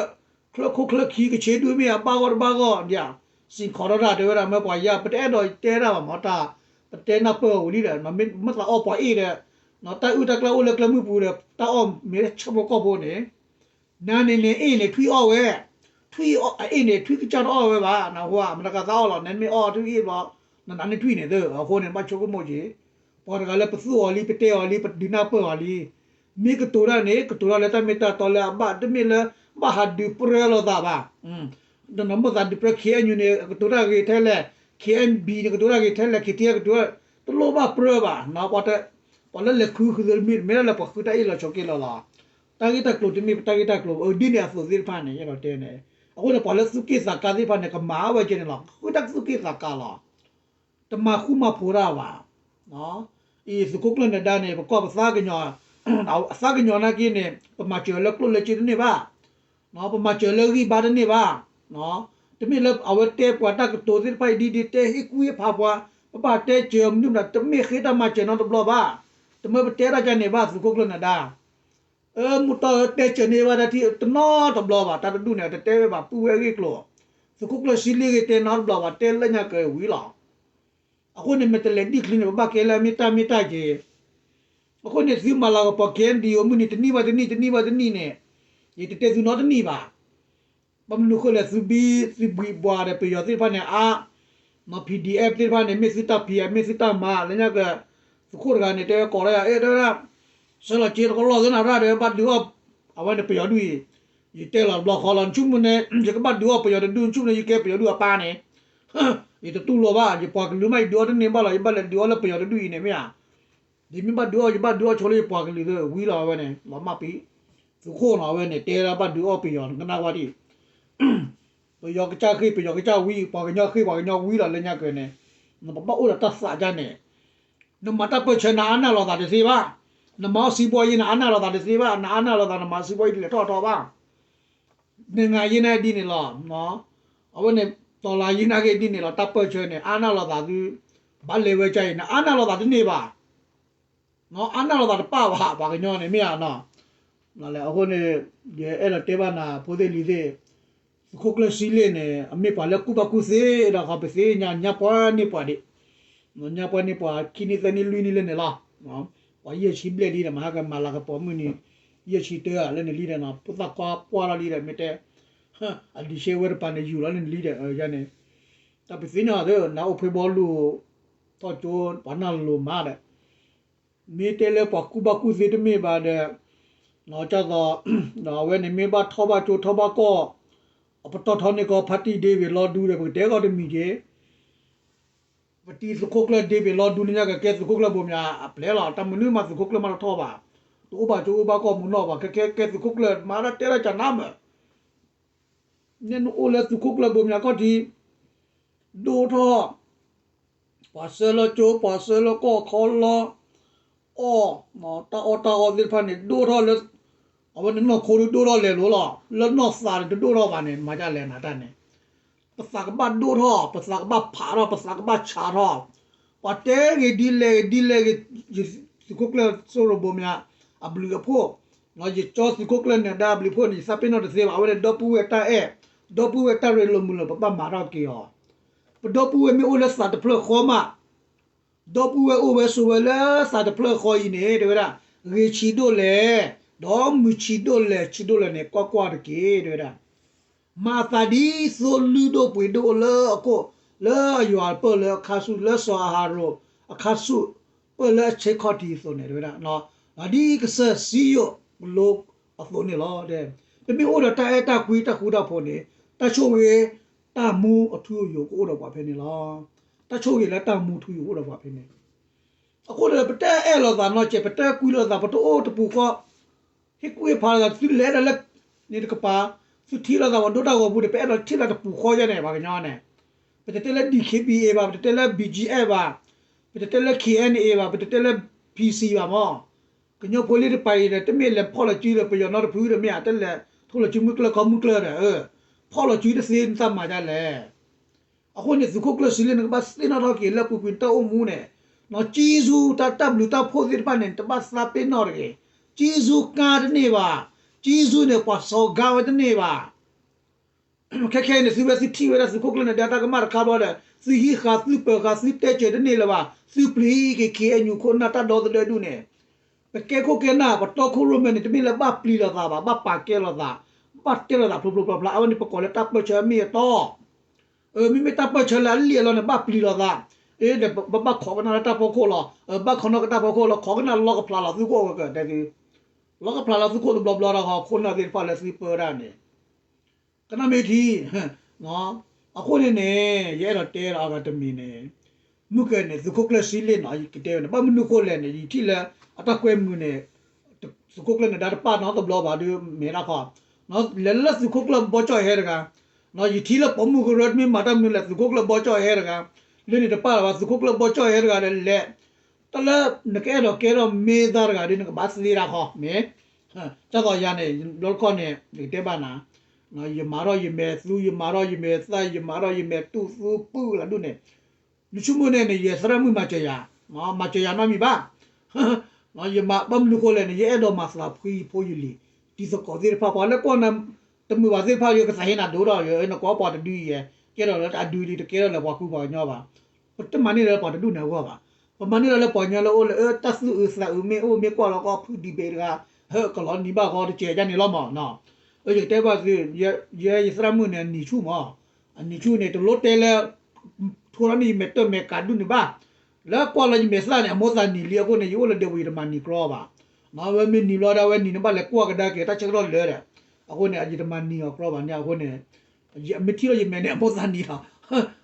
ချၢခိၣ်ချၢခံ ကဆ့ဒုၣ်မ့ၢ်အဘၣ်ဂီၢ်တဘၣ်ဂီၢ်, စံၣ်ခီထီၣ်တၢ်တဲဝဲဒၣ် မ့ၢ်ပှၤယါ ပတအဲၣ်ဒိးတဲတၢ်ဘၣ်မး တၢ်, ပတဲနၢ်ပၢၢ်ဝံၤလံဒီး, မ့ၢ်သးအီၣ်ပှၤအ့ၣ်ဒီး, တၢ်အုၣ်တၢ်ကျၢၢ်အိၣ်လၢကျဲမုၢ်ပူၤဒီး တၢ်အီၣ်မ့ၢ်လၢဆၣ်ဖိကီၢ်ဖိန့ၣ် နၤန့ၣ်န့ၣ် အ့ၣ်န့ၣ် ထွံၣ်အီၣ်ဝဲ, ထွံၣ်အ့ၣ်န့ၣ် ထွံၣ်ကစၢ်တအီၣ်ဝဲဘၣ်, နဟူဧါ မတၤကသးအီၣ်လီၤ နမ့ၢ်အီၣ်ထွံၣ်အ့ၣ်ဘျီ, နနၤန့ၣ်ထွံၣ်န့ၣ်သၢ, အဃိန့ၣ် ဘၣ်ဆိကမိၣ်က့ၤ, ပှၤတဂၤလၢပသူၣ်အီၤလံ ပတဲအီၤလံ ပဒုးနၢ်ပၢၢ်အီၤလံ, မ့ၢ်ကတိၤတၢ်န့ၣ် ကတိၤတၢ်လၢတၢ်မ့ၢ်တၢ်တီလၢအဘၣ် တမ့ၢ်လၢ, ဘၣ်ဟးဒုးပြၢလိာ်သးဘၣ် ဒီးနမိၣ်သးဒုးပြၢ ခ့ၣ်အဲၣ်ယူၣ်န့ၣ် ကတိၤတၢ်ဂ့ၤထဲလဲၣ်, ခ့ၣ်အဲၣ်ဘံၣ်န့ၣ် ကတိၤတၢ်ဂ့ၤထဲလဲၣ်, ခ့ၣ်ထံကတိၤ, တလိၣ်ဘၣ်ပြၢဘၣ်, ပှၤလၢလဲၤဃုဃုသ့မ့ၢ် မ့ၢ်ဒၣ်လၢပှၤဃုတၢ်အ့ၣ်လီၤဆိးက့လီၤလီၤ, တၢ်ဂ့ၢ်တၢ်ကျိၤတမ့ၢ်ပတၢ်ဂ့ၢ်တၢ်ကျိၤ အဒ်န့ၣ်အသိးသ့ၣ်တဖၣ်န့ၣ် အဲၣ်ဒိးတဲန့ၣ်, အဃိန့ၣ် ပှၤလၢသူၣ်က့ၣ်သးကါသ့ၣ်တဖၣ်န့ၣ် ကမၤဝဲကဲန့ၣ်လီၤ ဃုတၢ်သူၣ်က့ၣ်သးကါလီၤ တမၤဃူမၤဖိးတၢ်ဘၣ်. အံၤသုးခိၣ်ကျၢၢ်နဒါန့ၣ် ပကွၢ်ပသးကညီၤ, သးကညီၤနာ်က့န့ၣ် ပမၤစၢၤလၢကျိၣ်လၢစ့တန့ၢ်ဘၣ်, ပမၤစၢၤလၢဂံၢ်ဘါတန့ၢ်ဘၣ်, တမ့ၢ်လၢအဝဲတဲပှၤတၢ်ကတိၤသ့ၣ်တဖၣ်အံၤဒ်ဒ်တဲဟ့ၣ်ကူၣ်ဟ့ၣ်ဖးပှၤ, ပဘၣ်တဲစၢၤမနုၤမတၤ တမ့ၢ်ဃ့တၢ်မၤစၢၤနီတဘျီဘၣ်, တမ့ၢ်ပတဲတၢ်ကန့ၣ်ဘၣ် သုးခိၣ်ကျၢၢ်နဒါ အၢ မုၢ်တီၢ်ဧၢ တဲစၢၤန့ၢ်ဘၣ်တၢ်ထံၣ်တနီတဘျီဘၣ် တၢ်တဒူၣ်န့ၣ် တတဲဝဲဘၣ်ပုၢ်ဝဲၢ်အဂ့ၢ်ကျိၤ, သုးခိၣ်ကျၢၢ်စံလ့ၣ်ဂ့ၤတဲနီတဘျီဘၣ် တဲလၢညါက့ၤဝံၤလီၤ. အဃိန့ၣ် မ့ၢ်တလဲၤဒံၣ်ချံန့ၣ် ပဘၣ်ကဲလၢအမ့ၢ်တၢ်မ့ၢ်တၢ်က့ၤ, အဃိန့ၣ် သုမၤလၤကပီၤ ခ့ၣ်အဲၣ်ယူၣ်အိၣ် မုၢ်နံၤတနံၣ်ဘၣ်တနံၣ် တနံၣ်ဘၣ်တနံၣ်န့ၣ်, ယတတဲသုနီတနံၣ်ဘၣ် ဘၣ်မနုၤဃိလဲၣ် သုဘံသုဘှံးဘှီးဒီးပယီၤသ့ၣ်တဖၣ်န့ၣ် အါ, မ့ၢ် ပီၣ်ဒံၣ်အဲၣ်ဖ် သ့ၣ်တဖၣ်န့ၣ် မ့ၢ်သုတၢ်ဖံးဧါ မ့ၢ်သုတၢ်မၤ လၢညါက့ၤ, သုးခိၣ်တဂၤန့ၣ် တဲဝဲကိးလၢယၤ အဲၣ် တဲဝဲဒၣ်, ဆဲးလီၤက့ၤတကလီၢ်သ့ၣ်နၤရၣ်ဒီး ဘၣ်ဒုးအီၣ်, အဝဲန့ၣ်ပယီၤဒုၣ်အံၤ, ယတဲလီၤတဘျီဃီလီၤ နဆိကမိၣ်န့ၣ် ယကဘၣ်ဒုးအီၣ်ပယီၤတဒုၣ် နဆိကမိၣ်န့ၣ် ယကဲပယီၤဒုၣ်အပၢ်န့ၣ်, ယတတူၢ်လိာ်ဘၣ် ယပှၤကလုာ်မး ယဒုးအီၣ်တန့ၢ်ဘၣ်လီၤ ယဘၣ်လဲၤဒုးအီၣ်လၢပယီၤတဒုၣ်အံၤန့ၣ်မ့ၢ်ဧါ ဒ်မ့ၢ်ဘၣ်ဒုးအီၣ်ယဘၣ်ဒုးအီၣ်ဆိလၢယပှၤကလုာ်သ့ၣ်ဝံလီၤ အဝဲန့ၣ် လီၤမၢ်ပံ, သုးခိၣ်နီၤ အဝဲန့ၣ် တဲဒၣ်ဘၣ်ဒုးအီၣ်ပယီၤ နကနၣ်ဝဲဒၣ်, ပယီၤကစၢ်ဃ့ၢ် ပယီၤကစၢ်ဝံ ပှၤကညီဃ့ၢ် ပှၤကညီဝံလီၤ လၢညါက့ၤန့ၣ်, နပဘၣ်အိၣ်ဒီးတၢ်သးဒ်န့ၣ်, နမၤတၢ်ပၢၢ်ဆၢ နအါနၢ်လိာ်သးတသ့ဘၣ်, နမၤအီၣ်စံးဘှီယ့ နအါနၢ်လိာ်သးတသ့ဘၣ်, နအါနၢ်လိာ်သး နမၤစံးဘှီယ့ တလဲၤထီၣ်ထီဘၣ် နငါယ့န့ၣ်ဒ်န့ၣ်လီၤ, အဝဲန့ၣ် တီၤလၤယ့နာ်က့ဒ်န့ၣ်လီၤ တၢ်ပၢၢ်ဆၢန့ၣ် အါနၢ်လိာ်သးသု, ဘၣ်လဲၤဝဲကါအံၤ နအါနၢ်လိာ်သးတန့ၢ်ဘၣ်, အါနၢ်လိာ်သးတပၣ်ဘၣ် ပှၤကညီန့ၣ်မ့ၢ်ဧါနီၤ, အဃိန့ၣ် ယအဲၣ်ဒိးတဲဘၣ်နၤ ဖိသ့ၣ်လံၤသ့ၣ်, သုးခိၣ်ကျၢၢ်စံလ့ၣ်န့ၣ် အမ့ၢ်ပှၤလၢကူၣ်ဘၣ်ကူၣ်သ့ဒီး ပသ့ၣ်ညါ ညါပှၤန့ၢ်ပှၤဒံး, ညါပှၤန့ၢ်ပှၤ ခံနံၣ်သၢနံၣ်လွံၢ်နံၣ်လၢန့ၣ်လီၤ, ပှၤယဲၢ်ဆံဘျဲၣ်လံဒီး မဟါကမၤလၤကပီၤမုၢ်နံၤ ယဲၢ်ဆံတၢလၢန့ၣ်လံဒီး ဖိသၣ်ခွါပှၢ်လီၤလံဒီး မ့ၢ်တဲ အဒံးဆှဲဝဲတပၤန့ၣ် ယူၤလီၤန့ၣ်လံဒီး ယၤန့ၣ် တၢ်ပသ့ၣ်ညါသ့ နအိၣ်ဖဲဘီလူၤ ထီၣ်ကၠိ ပှၤနၢ်လိၤမးဒီး မ့ၢ်တဲလၢပှၤကူၣ်ဘၣ်ကူၣ်သ့တမ့ၢ်ဘၣ်ဒီး ကၢ်သိး ဒီးအဝဲန့ၣ်မ့ၢ်ဘၣ်ထီၣ်ဘၣ်ကၠိထီၣ်ဘၣ်ကီၢ် အပတီၢ်ထီန့ၢ်ကီး ဖါတံၢ်ဒ့ဝ့ၤလီၤဒူဒီး ပကတဲကီးတမံၤက့ၤ ပတံၤသုးခိၣ်ကျၢၢ်ဒ့ဝ့ၤလီၤဒူန့ၣ်ညါကကဲသုးခိၣ်ကျၢၢ်ဘိမၠးအပျဲၢ်လီၤ. တၢ်မနုၤမးသုးခိၣ်ကျၢၢ်မးတထီၣ်ဘၣ်, တအိၣ်ဘၣ်ကၠိအိၣ်ဘၣ်ကီၢ်မူနီၢ်ဘၣ်, ကဲကဲကဲသုးခိၣ်ကျၢၢ်မးဒၣ်တဲဒၣ်ကနါမး နဲနအိၣ်လၢသုးခိၣ်ကျၢၢ်ဘိမၠးကီၢ်ထံး ဒိၣ်ထီၣ် ပှၤဆှၢလၢကၠိ ပှၤဆှၢလၢကီၢ်ခီလီ အီၣ် တၢ်အီၣ်တၢ်အီသ့ၣ်တဖၣ်န့ၣ် ဒိၣ်ထီၣ်လၢ အဝဲန့ၣ်နီၢ်ခိဒုးဒိၣ်ထီၣ်လဲၤလိၤလီၤ. လၢနီၢ်သးန့ၣ်တဒိၣ်ထီၣ်ဘၣ်န့ၣ် မၤဒ်လဲၣ်နၤတၢ်န့ၣ် ပသးကဘၣ်ဒိၣ်ထီၣ် ပသးကဘၣ်ဖးထီၣ် ပသးကဘၣ်ဆးထီၣ် ပှၤတဲဂ့ၤဒ်လဲၣ်ဂ့ၤဒ်လဲၣ်ဂ့ၤ ယသုးခိၣ်ကျၢၢ်စိရိၤဘိမၠး အဘျုးအဖှိၣ် ယကၠီသုးခိၣ်ကျၢၢ်နၢၤဒါအဘျုးအဖှိၣ်န့ၣ် ယသးပ့ၤနီၣ်တသ့ဘၣ်. အဝဲန့ၣ်ဒီပုၢ်ဝဲၢ်တၢ်အဲၣ် ဒီပုၢ်ဝဲၢ်တၢ်ရ့လိာ်မုာ်လိာ် ပဘၣ်မၤထီၣ်က့ၤအီၤ ပဒီပုၢ်ဝဲၢ်မ့ၢ်အိၣ်လၢသးတဖျၢၣ်ဃီမး ဒီပုၢ်ဝဲၢ်အိၣ်ဝဲဆိးဝဲလၢသးတဖျၢၣ်ဃီအံၤန့ၣ် တဲဝဲဒၣ် ဂ့ၤဆံးဒိၣ်လဲၣ် ဒီးမုာ်ဆံးဒိၣ်လဲၣ် ဆံးဒိၣ်လဲၣ်န့ၣ် ကွၢ်ကွၢ်တက့ၢ် တဲဝဲဒၣ် မၤအသးဒ်သိးလုၢ်ဒိၣ်ပှ့ၤဒိၣ်လၢအခိၣ် လၢအယွၤပၢၢ်လၢအခါဆူၣ် လၢစီၤအၤဟရိၣ်အခါဆူၣ် ပၢၢ်လၢအဆ့ခီၣ်ထံးအသိးန့ၣ် တဲဝဲဒၣ် ဒ်ကစၢၢ်စံယိၣ်ကလိအသိးန့ၣ်လီၤ. ပမ့ၢ်အိၣ်ဒီးတၢ်အဲၣ်တၢ်ကွံတၢ်ဃူတၢ်ဖိးန့ၣ် တၢ်ဆိၣ်ဂ့ၤ တၢ်မူအထူအယိာ်ကအိၣ်ဒီးပှၤဖဲန့ၣ်လီၤ. တၢ်ဆိၣ်ဂ့ၤလၢတၢ်မူထူယိာ်အိၣ်ဒီးပှၤဖဲန့ၣ် အဃိန့ၣ် ပတအဲၣ်လိာ်သးနီတစဲး ပတကွံလိာ်သး ပတအိၣ်တပူၤဃီ ဟ့ၣ်ကူၣ်ဟ့ၣ်ဖးလိာ်သး သုလဲၤဒီးလၢ န့ၣ်တကပၤ သုထံၣ်လိာ်သးပှၤဒိၣ်တၢ်ဂီၤပူၤန့ၣ် ပအဲၣ်ဒိးထံၣ်လိာ်သးတပူၤဃီယဲန့ၣ် ပှၤကညီန့ၣ် ပတတဲလၢ D K B A ဘၣ် ပတတဲလၢ B G F ဘၣ် ပတတဲလၢ K N A ဘၣ် ပတတဲလၢ P C ဘၣ်မး ကညီဖိလံတပၤအံၤဒီး တမ့ၢ်လဲၤဖီၣ်လီၤစုဒီး ပယီၤနီတဖုဒီး မ့ၢ်ဧါ တလဲၤထိၣ်လီၤစုမုၢ်ကျၢၢ်ခီမုၢ်ကျၢၢ်ဒီး ဖီၣ်လီၤစုတသ့ နသးမၤဒ်လဲၣ် အဃိန့ၣ် သုးခိၣ်ကျၢၢ်စံလ့ၣ် နကဘၣ်သ့ၣ်နီၣ်ထီၣ်က့ၤလၢပူၤကွံာ်နတၢ်အိၣ်မူန့ၣ် ကံၢ်ဆူၣ်တၢ်တၢ်ဘျုးတၢ်ဖှိၣ်သ့ၣ်တဖၣ်န့ၣ် နတဘၣ်သးပ့ၤနီၣ်တဂ့ၤ. ကံၢ်ဆူၣ်ကါတန့ၢ်ဘၣ်. ကံၢ်ဆူၣ်န့ၣ် ပှၤစီၤကါဝဲတန့ၢ်ဘၣ်. ခဲခဲအံၤန့ၣ် သုဝဲသုထံၣ်ဝဲဒၣ်သုးခိၣ်ကျၢၢ်နၢၤဒါတၢ်ကမၣ်တခါဘျီဒီး သုဟံးဃာ် သုပၢၤဃာ် သုတဲစၢၤတန့ၢ်လၢၤဘၣ်. သုပျံၤက့ၤ K N U ခိၣ်နၢ်တၢ်ဒီသဒၢဒူၣ်န့ၣ် ပကဲခိၣ်ကဲနၢ် ပတီခိၣ်ရိၣ်မဲန့ၣ် တမ့ၢ်လၢဘၣ်ပျံၤလိာ်သးဘၣ်, ဘၣ်ပာ်ကဲလိာ်သး, ဘၣ်တဲလိာ်သးဖျိဖျိဖျါဖျါ, အဝဲန့ၣ်ပကိးလၢတၢ်ပၢၢ်ဆၢအမ့ၢ်အတီ. မ့မ့ၢ်တၢ်ပၢၢ်ဆၢလၢအလံၣ်အလီၢ်န့ၣ် ဘၣ်ပျံၤလိာ်သး, အ့ဒီး ဘၣ်ခိးကနၣ်လၢတၢ်ဖီခိၣ်လီၤ, ဘၣ်ခိးနီၣ်ကနၣ်တၢ်ဖီခိၣ်လီၤ, ခိးကနၣ်လီကဖျါလီၤသုခိၣ်အဂီၢ်ကတဲသု, လီကဖျါလီၤသုခိၣ်တဘျီဘျီဒီး ခိၣ်နၢ်သ့ၣ်တဖၣ်လၢသုပၢဒၣ်န့ၣ် ကနၣ်မ့ၢ်ထံ, အဃိန့ၣ်န့ၣ် ယအဲၣ်ဒိးတဲဒီးအဂၤတမံၤန့ၣ်, မုၢ်ကဲန့ၣ် သုးခိၣ်ကျၢၢ်စံလ့ၣ်နီၤ ယကတဲဝဲန့ၣ် ဘၣ်မနုၤဃိလဲၣ်န့ၣ် ယထံၣ်လၢ အတၢ်ကွဲမုာ်န့ၣ် သုးခိၣ်ကျၢၢ်နၢၤဒါတပၣ်နီတဘျီဘၣ်ဒီး မဲာ်တၢ်ခီ, လဲၤလၢသုးခိၣ်ကျၢၢ်ဘီကၠီၣ်ဟဲတဂၤ, ယထံၣ်လၢပိာ်မုၣ်ကရၢတမ့ၢ်မၤတၢ်မနုၤလဲၣ် သုးခိၣ်ကျၢၢ်ဘီကၠီၣ်ဟဲတဂၤ, လၢန့ၣ်တပၣ်လၢၤဘၣ် သုးခိၣ်ကျၢၢ်ဘီကၠီၣ်ဟဲတဂၤဒီးလဲၤ တၢ်လၢနကအဲၣ်ဒိးကဲထီၣ်မ့ၢ်သၣ်တဂၤဒီး နကဘၣ်သ့တၢ်ခီမ့ၢ်, ဒ်သိးယၤန့ၣ် ဘျီတခီန့ၣ် ယကတဲဘၣ်နၤ, ယမၤထီၣ်ယမဲာ်သူ ယမၤထီၣ်ယမဲာ်သၣ် ယမၤထီၣ်ယမဲာ်တူၢ်သူပုၢ်လၢဒူၣ်န့ၣ်, နဆိကမိၣ်န့ၣ်န့ၣ် ယသရၣ်မုၣ်မၤစၢၤယၤ, မၤစၢၤယၤနီတမံၤဘၣ် ယမၤဘၣ်မနုၤဃိလဲၣ်န့ၣ် ယအဲၣ်ဒိးမၤသးဖှံယဖိယလံၤ, တံၤသကိးသ့ၣ်တဖၣ် ပှၤလၢကွၢ်နၤ တမုာ်ဘၣ်သ့ၣ်တဖၣ်ဒီး ကသးဟ့နၤဒိၣ်ထီၣ်, နကွၢ်ပှၤတဒုအံၤ ကဲထီၣ်လၢအဒုလံ တကဲထီၣ်လၢပှၤကူပှၤကညီဘၣ်, ပတမၤန့ၢ်လၢပှၤတဒူၣ်န့ၣ်အဂီၢ်ဘၣ်, ပမၤန့ၢ်လၢပှၤကညီလၢအိၣ်လၢအတၢ်သူၣ်အုးသးအုးမ့ၢ်အိၣ် မ့ၢ်ကွၢ်လီၤကီၢ်ဖုၣ်ဒံးဘ့ၣ်တဂၤ, ဟဲကလီၤနံၤဘၣ်ဃီတကဲးဒ်န့ၣ်လီၤမး, ယကတဲဘၣ်သု, ယဲယသရၣ်မုၣ်န့ၣ် အနံၤဆူၣ်မး, အနံၤဆူၣ်န့ၣ် တလိၣ်တဲလၢ ထိထီၣ်န့ၢ်ယမဲာ်တၢၢ်မဲာ်ကးဒူၣ်န့ၣ်ဘၣ်, လၢကွၢ်လီၤယမဲာ်သၣ်န့ၣ် အမိၢ်သးနံၤလံအဃိန့ၣ် ယအိၣ်လၢဒဲးဝံၤယတမၤနံၤကြီဘၣ်, ဝဲမ့ၢ်နံၤဘျီဒီး ဝဲနံၤန့ၣ်ဘၣ်လဲၤကွၢ်ကဒါက့ၤ တၢ်ဆၢကတီၢ်လၢာ်ဒီး, အဃိန့ၣ် ယတမၤနံၤအီၤကြီဘၣ်န့ၣ်အဃိန့ၣ်, မ့ၢ်ထံၣ်လီၤယမဲာ်န့ၣ် အမိၢ်သးနံၤလီၤ,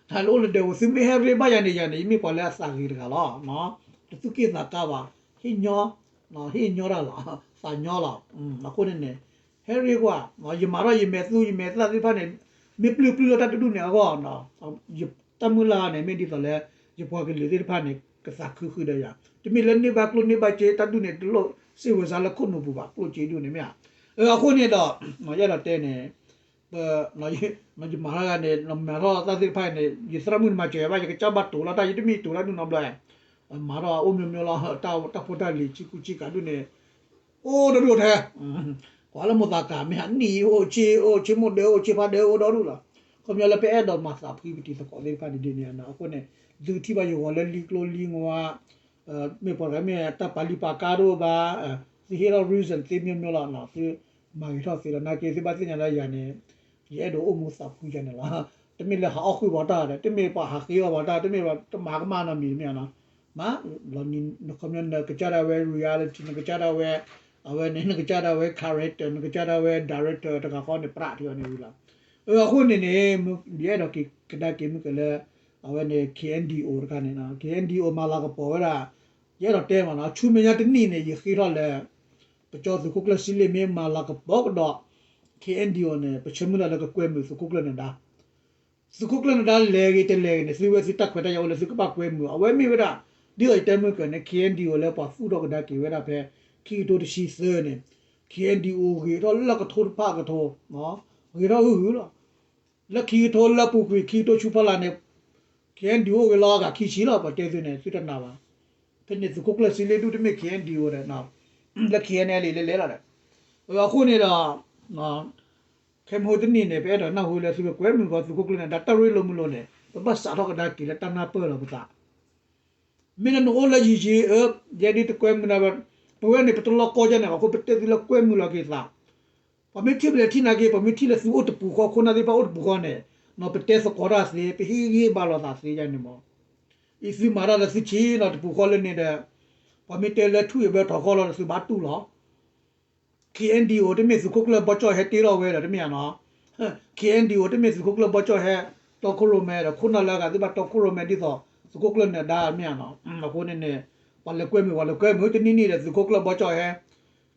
တၢ်လၢအိၣ်လၢဒဲးဝံၤ သုမ့ၢ်ဟဲရ့ဘၣ်ယၤန့ၣ် ယၤန့ၣ် ယမ့ၢ်ပှၤလၢအသးဂ့ၤတဂၤလီၤ, တသူၣ်က့ၣ်သးကါဘၣ်, ဟ့ၣ်ညီ, ဟ့ၣ်ညီတၢ်လီၤ, သးညီလီၤ, အဃိန့ၣ်န့ၣ်, ဟဲရ့ကွၢ်, ယမၤထီၣ်ယမဲာ်သူယမဲာ်သၣ်သ့ၣ်တဖၣ်န့ၣ်, မ့ၢ်ပျုၢ်ပျုၢ်လၢတၢ်တဒူၣ်န့ၣ်အဂီၢ်, တၢ်မုၢ်လၢ်န့ၣ် မ့ၢ်ဒ်သိးလၢ ယပှၤကလုာ်သ့ၣ်တဖၣ်န့ၣ် ကသးခုဃုာ်ဒီးယၤ, တမ့ၢ်လၢန့ၢ်ဘၣ်ကျိၣ်န့ၢ်ဘၣ်စ့ တၢ်ဒူၣ်န့ၣ် တလိၣ်စ့ဝဲစါလၢခိၣ်နူာ်ပူၤဘၣ် ကျိၣ်စ့ဒူၣ်န့ၣ်မ့ၢ်ဧါ, အဃိန့ၣ်ဒီး, ယအဲၣ်ဒိးတဲန့ၣ်, ပ, ယမၤထီၣ်ဂၤန့ၣ် မၤထီၣ်တၢ်သ့ၣ်တဖၣ်န့ၣ် ယသရၣ်မုၣ်န့ၣ်မၤစၢၤယၤဘၣ် ယကစၢ်ဘၣ်တိၤလီၤတၢ် ယတမ့ၢ်တိၤတၢ်ဒူၣ်နီတဘျီ, မၤထီၣ်အိၣ်မ့ၢ်မ့ၢ်လီၤ တၢ်ဖိတၢ်လံၤဆံကူဆံကးဒူၣ်န့ၣ်, အိၣ်ဒီဒူၣ်ထဲ ကွၢ်လၢမိၢ်သးကးမ့ၢ်ဟးနံၣ်အိၣ်ဆ့အိၣ်ဆ့မိၢ်ဒၢအိၣ်ဆ့ဖးဒၢအိၣ်ဒီဒူၣ်လီၤ, ခီပညီလၢပအဲၣ်ဒိးမၤသးဖှံပတံၤသကိးသ့ၣ်တဖၣ်န့ၣ်ဒ်န့ၣ်အဃိန့ၣ်, သုကထံၣ်ဘၣ်ယဂီၤလၢလံကျိလံငါ, မ့ၢ်ပှၤတဂၤမ့ၢ်တၢ်ပာ်လုၢ်ပာ်ကါတအိၣ်ဘၣ်, သုဟ့ၣ်ထီၣ် reason သ့မ့ၢ်မ့ၢ်လီၤ, သုမၤဂ့ၤထီၣ်သ့လီၤ နာ်က့သုဘၣ်သ့ၣ်ညါလၢယၤန့ၣ် ယအဲၣ်ဒိးအိၣ်မူသးဖှံယၤန့ၣ်လီၤ. တမ့ၢ်လၢဟးအီၣ်ဃုာ်ပှၤတၢ်ဒီး တမ့ၢ်ပှၤဟးဃ့အီၣ်ပှၤတၢ် တမ့ၢ်ပှၤတမၤကမၣ်နီတမံၤတမ့ၢ်နီၤ. မ့ၢ်လီၤနံၤနခီပညီနကစၢ်ဒၣ်ဝဲ reality နကစၢ်ဒၣ်ဝဲ အဝဲန့ၣ် နကစၢ်ဒၣ်ဝဲ character နကစၢ်ဒၣ်ဝဲ director တဂၤဃီန့ၣ် ပြးထံအီၤန့ၣ်ဝံၤလီၤ. အဃိန့ၣ်န့ၣ် ယအဲၣ်ဒိးကဒါက့ၤမုၢ်ကလၢ အဝဲန့ၣ် KNDO တခါန့ၣ် KNDO မၤလၤကပီၤဝဲဒၣ် ယအဲၣ်ဒိးတဲမးနီၤ ဆူမဲာ်ညါတနံၣ်န့ၣ် ယဃ့ထီၣ်လၢ ပကၠီသုးခိၣ်ကျၢၢ်စံလ့ၣ်မ့ၢ်မၤလၤကပီၤကဒီး KNDO န့ၣ် ပဆၢမုၢ်လၢ်လၢကကွဲမုာ်သုးခိၣ်ကျၢၢ်နဒါ သုးခိၣ်ကျၢၢ်နဒါလဲၤဂ့ၤတလဲၤဂ့ၤန့ၣ် သုဝဲသုတၢ်ခွဲးတၢ်ယာ်အိၣ်လၢသုကဘၣ်ကွဲမုာ် အဝဲမ့ၢ်ဝဲဒၣ် ဒ်သိးယတဲမုၢ်ကၢန့ၣ် KNDO လၢပှၤသူၣ်ထီၣ်ကဒါက့ၤဝဲဒၣ်ဖဲ ခံကထိတဆံသၢန့ၣ် KNDO ဂ့ၤထီၣ်လၢကထိတဖၣ်ကထိ ဂ့ၤထီၣ်ဟုၣ်ဟုၣ်လီၤ. လၢခံကထိလၢပူၤကွံာ်ခံကထိဆူဖီလာ်န့ၣ် KNDO အိၣ်ဂ့ၤလီၤအဂၤခံဆံလီၤ ပှၤတဲသုန့ၣ် သုတနာ်ဘၣ်. ဖဲန့ၣ်သုးခိၣ်ကျၢၢ်စံလ့ၣ်ဒူၣ်တမ့ၢ် KNDO ဒီး လၢ KNLA လဲၤလဲၤလီၤဒီး အဃိန့ၣ်ဒီး ခဲမုၢ်တနံၣ်န့ၣ် ပအဲၣ်ဒိးနၢ်ဟူလၢသုကကွဲမုာ်ဃီသုးခိၣ်ကျၢၢ်နဒါတၢ်ရ့လိာ်မုာ်လိာ်န့ၣ် ပဘၣ်စးထီၣ်ကဒါက့ၤလၢတၢ်နၢ်ပၢၢ်လီၤပသး မ့ၢ်လၢနအိၣ်လၢယံၤယံၤအၢ ယဲဒ်တကွဲမုာ်နၤဘၣ် ပဝဲန့ၣ် ပတလီၤကီယဲန့ၣ် အဃိပတဲသုလၢကွဲမုာ်လီၤက့ၤသး ပှၤမ့ၢ်ထံၣ်ပလဲၤထံၣ်နာ်က့ ပှၤမ့ၢ်ထံၣ်လၢသုအိၣ်တပူၤဃီ ခိၣ်နၢ်သ့ၣ်တဖၣ်အိၣ်တပူၤဃီန့ၣ် ပတဲသကိးတၢ်သ့ ပဟ့ၣ်ဂံၢ်ဘါလိာ်သးသ့ယဲန့ၣ်မး အံၤသုမၤတၢ်လၢသုဆံးနီၤတပူၤဃီလၢန့ၣ်ဒီး ပှၤမ့ၢ်တဲလၢထူၣ်အဘၢထီၣ်ဃီလီၤဒီးသုဘၣ်တူၢ်လီၤ KNDO တမ့ၢ်သုးခိၣ်ကျၢၢ်ဘီကၠီၣ်ဟဲတ့ထီၣ်ဝဲဒီးတမ့ၢ်ဧါနီၤ KNDO တမ့ၢ်သုးခိၣ်ကျၢၢ်ဘီကၠီၣ်ဟဲ တီခိၣ်ရိၣ်မဲဒီး ခိၣ်နၢ်လၢအဂၤသ့ၣ်တဖၣ်တီခိၣ်ရိၣ်မဲဒ်သိး သုးခိၣ်ကျၢၢ်နဒါတမ့ၢ်ဧါနီၤ အဃိန့ၣ်န့ၣ် ပှၤလဲၤကွဲမုာ် ပှၤလဲၤကွဲမုာ် တနံၣ်နံၣ်ဒီး သုးခိၣ်ကျၢၢ်ဘီကၠီၣ်ဟဲ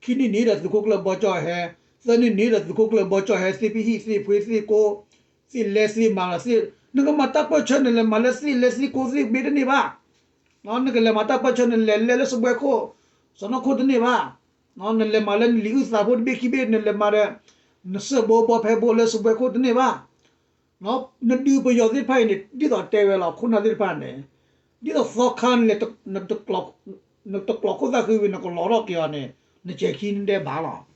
ခံနံၣ်နံၣ်ဒီးသုးခိၣ်ကျၢၢ်ဘီကၠီၣ်ဟဲ သၢနံၣ်နံၣ်ဒီးသုးခိၣ်ကျၢၢ်ဘီကၠီၣ်ဟဲ သ့ၣ်ပဟံၣ်သ့ၣ်ဖှ့သ့ၣ်ကိ သ့ၣ်လဲသ့ၣ်မၤလီၤသ့ၣ် နကမၤတၢ်ပၢၢ်ဆၢန့ၣ် လဲၤမၤလၢသ့ၣ်လဲသ့ၣ်ကိသ့ၣ်ဘ့ၣ်တန့ၢ်ဘၣ် နကလဲၤမၤတၢ်ပၢၢ်ဆၢန့ၣ် လဲၤလဲလၢစပွဲခိၣ် စီၢ်နီၤခိၣ်တန့ၢ်ဘၣ် နလဲၤမၤလၢနလံာ်အုၣ်သးဖိတဘ့ၣ်ခံဘ့ၣ် နလဲၤမၤဒီး နစၢၢ်ဘိဘီဖဲဘိလၢစပွဲခိၣ်တန့ၢ်ဘၣ် နဒုးပယီၤသ့ၣ်တဖၣ်အံၤန့ၣ် ဒ်သိးတဲဝဲလီၤ ခိၣ်နၢ်သ့ၣ်တဖၣ်န့ၣ် ဒ်သိးသီခါန့ၣ် နတကျိးခိၣ်သၣ်ဃံဝံၤ နကလီၤထီၣ်က့ၤအီၤန့ၣ် နစဲၤခံနဒဲးဘၣ်လီၤ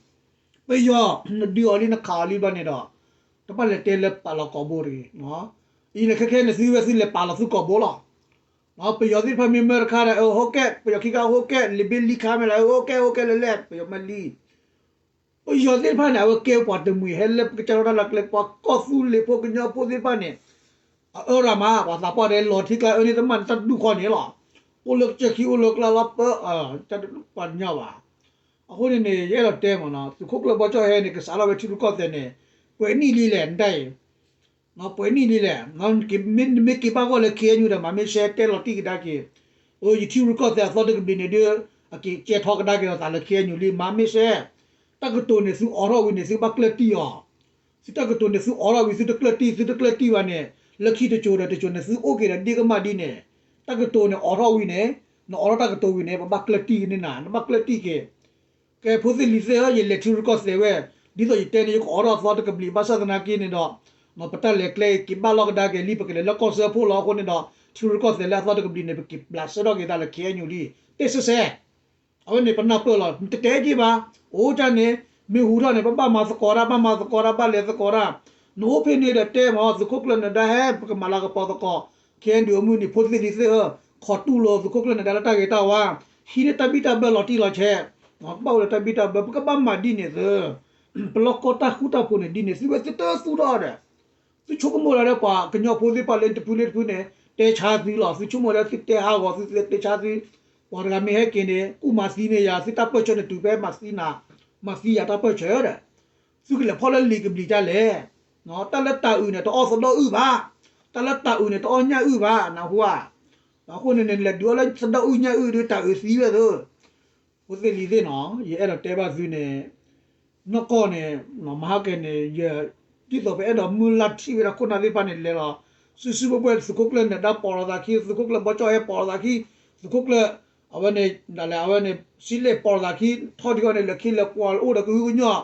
ပယီၤ နဒုးအီၤလံ နခးအီၤလံဘျီန့ၣ်ဒီး တဘၣ်လဲၤတဲလၢပာ်လီၤကိာ်ဘိတဂ့ၤ အံၤန့ၣ် ခဲခဲန့ၣ် သုဝဲသုလဲၤပာ်လီၤသုကိာ်ဘိလီၤ ပယီၤသ့ၣ်တဖၣ်မ့ၢ်မၢတခါဒီး အဟိကဲ ပယီၤခံခါဟိကဲ လံာ်ဘ့လံခါမ့ၢ်လၢ အဟိကဲ ဟိကဲလဲၤလဲၤ ပယီၤမၢလံ ပယီၤသ့ၣ်တဖၣ်န့ၣ် အဝဲကဲပှၤတမှံၤ ဟဲလၢပကစၢ်ထီၣ်တၢ်လၢကျဲ ပှၤကီၢ်သူလ့ၤဖိကညီဖိသ့ၣ်တဖၣ်န့ၣ် အအၢရၤမး ပှၤသးပှၢ်ဒဲးလီၤထံကျါအၢန့ၣ် တမ့ၢ်နတၢ်တဒူၣ်ဃီန့ၣ်လီၤ အိၣ်လၢကစၢၢ်ခံအိၣ်လၢကျါလီၤပၢ ပှၤတညီဘၣ် အဃိန့ၣ်န့ၣ် ယအဲၣ်ဒိးတဲမးနီၤ သုးခိၣ်ကျၢၢ်ဘီကၠီၣ်ဟဲန့ၣ် ကစးထီၣ်ဝဲထံရူၢ်ကီၢ်သဲးန့ၣ် ပှဲၤနံၣ်လံလဲၣ် နတၢ်အံၤ ပှဲၤနံၣ်လံလဲၣ် မ့ၢ်က့ၤဘၣ်ဂီၢ်လၢ KNU ဒီး မၤမ့ၢ်ရှဲတဲလီၤတံၢ်ကဒါက့ၤ အၢ ယထံရူၢ်ကီၢ်သဲးအသီတကဘျံးန့ၣ်ဒီး အက့ၤကဲထီၣ်ကဒါက့ၤအသးလၢ KNU လံ မၤမ့ၢ်ရှဲ တၢ်ကတိၤန့ၣ် သုအိးထီၣ်ဝံၤန့ၣ် သုဘၣ်ကျၢၢ်တံၢ်အီၤ သုတၢ်ကတိၤန့ၣ် သုအိးထီၣ်ဝံၤ သုတကျၢၢ်တံၢ် သုတကျၢၢ်တံၢ်ဘၣ်န့ၣ် လၢခံတစိၤဒီးတစိၤန့ၣ် သုအိၣ်က့ၤဒီးဒ့ၣ်ကမၣ်ဒ်န့ၣ် တၢ်ကတိၤန့ၣ် အိးထီၣ်ဝံၤန့ၣ် နအိးထီၣ်တၢ်ကတိၤဝံၤန့ၣ် ပဘၣ်ကျၢၢ်တံၢ်ကန့ၢ်နၤ နဘၣ်ကျၢၢ်တံၢ်က့ၤ ကဲ ဖိသ့ၣ်လံၤသ့ၣ်ဧၢ, ယလဲၤထံရူၢ်ကီၢ်သဲးဝဲ, ဒ်သိးယတဲန့ၣ် ယကအိးထီၣ်အသီတကဘျံး ဘၣ်ဆၣ်သနာ်က့န့ၣ်ဒီး ပတၢ်လဲၤကျဲက့ၤဘၣ်လီၤကဒါက့ၤလံ ပကလဲၤလၢကီၢ်စၢဖှိၣ်လီၤ. အဃိန့ၣ်ဒီး ထံရူၢ်ကီၢ်သဲးလၢအသီတကဘျံးန့ၣ် ပက့ၤဘျးစဲထီၣ်က့ၤသးလၢ ခ့ၣ်အဲၣ်ယူၣ်လံ တဲစဲစဲ အဝဲန့ၣ်ပနၢ်ပၢၢ်လီၤ. နတတဲက့ၤဘၣ်, အိၣ်တၢ်န့ၣ် မ့ၢ်ဟူထီၣ်န့ၣ် ပဘၣ်မၤသကိးတၢ်, ဘၣ်မၤသကိးတၢ်, ဘၣ်လဲၤသကိးတၢ်, နအိၣ်ဖဲန့ၣ်ဒီးတဲမး သုးခိၣ်ကျၢၢ်နဒါဟဲ ပကမၤလၤကပီၤသကိး ခ့ၣ်အဲၣ်ယူၣ်လံ အမုၢ်နံၤ ဖိသ့ၣ်လံၤသ့ၣ်ဧၢ, ခီၣ်တူၢ်လိာ်သုးခိၣ်ကျၢၢ်နဒါလၢတၢ်ဂ့ၤတၢ်ဝါ, ဟံးန့ၢ်တၢ်ဘံၣ်တၢ်ဘၢလီၤတံၢ်လီၤဆဲး, ကဘၣ်အိၣ်လၢတၢ်ဘံၣ်တၢ်ဘၢ ပကဘၣ်မၤဒ်န့ၣ်သၢ ပလီၢ်ကီၢ်တၢ်ဃူတၢ်ဖိးန့ၣ်ဒ်န့ၣ် သုဝဲသုတသူၣ်ထီၣ်ဒီး သုဆိကမိၣ်လၢၤဒီးပှၤကညီဖိသ့ၣ်တဖၣ်လၢတဖုလၢတဖုန့ၣ် တဲဆါသုလီၤ. သုဆိကမိၣ်လၢသုတဲဟးဂီၤသုတဲဆါသု, ပှၤတဂၤမ့ၢ်ဟဲက့ၤန့ၣ် ကူၣ်မၤသံန့ၢ်ယၤ သုတၢ်ပၢၢ်ဆၢန့ၣ်တုၤဖဲမၤသံနၤ, မၤသံယၤတၢ်ပၢၢ်ဆၢဒီး သုကလဲၤဖီၣ်လၢလံာ်ကဘျံးဒ်လဲၣ်, တၢ်လၢတၤအုးန့ၣ် တအီၣ်သဒီၣ်အုၣ်ဘၣ်, တၢ်လၢတၤအုးန့ၣ် တအီၣ်ညၣ်အုၣ်ဘၣ် နၢ်ဟူဧါ. အဃိန့ၣ်န့ၣ် လဲၤဒုးအီၣ်လၢသဒီၣ်အုၣ်ညၣ်အုၣ်ဒီး တၤအုးသံဝဲသၢ ဖိသ့ၣ်လံၤသ့ၣ်နီၤ, ယအဲၣ်ဒိးတဲဘၣ်သုန့ၣ်, နီၢ်ကီၢ်န့ၣ် မဟါကဲန့ၣ် ယ ဒ်သိးပအဲၣ်ဒိးမုၢ်လၢ်ထံၣ်ဝဲဒၣ်ခိၣ်နၢ်သ့ၣ်တဖၣ်န့ၣ် လဲၤလီၤ စုစုဘဲဘဲ သုးခိၣ်ကျၢၢ်နဒါပိာ်လိာ်သးခံ, သုးခိၣ်ကျၢၢ်ဘီကၠီၣ်ဟဲပိာ်လိာ်သးခံ, သုးခိၣ်ကျၢၢ် အဝဲန့ၣ် ဒၣ်လဲာ် အဝဲန့ၣ် စံလ့ၣ်ပိာ်လိာ်သးခံ, ထီၣ်ဒံးအီၤန့ၣ် လဲၤခ့လဲၤကွၢ်အိၣ်ဒီးကဟုကညီၢ်,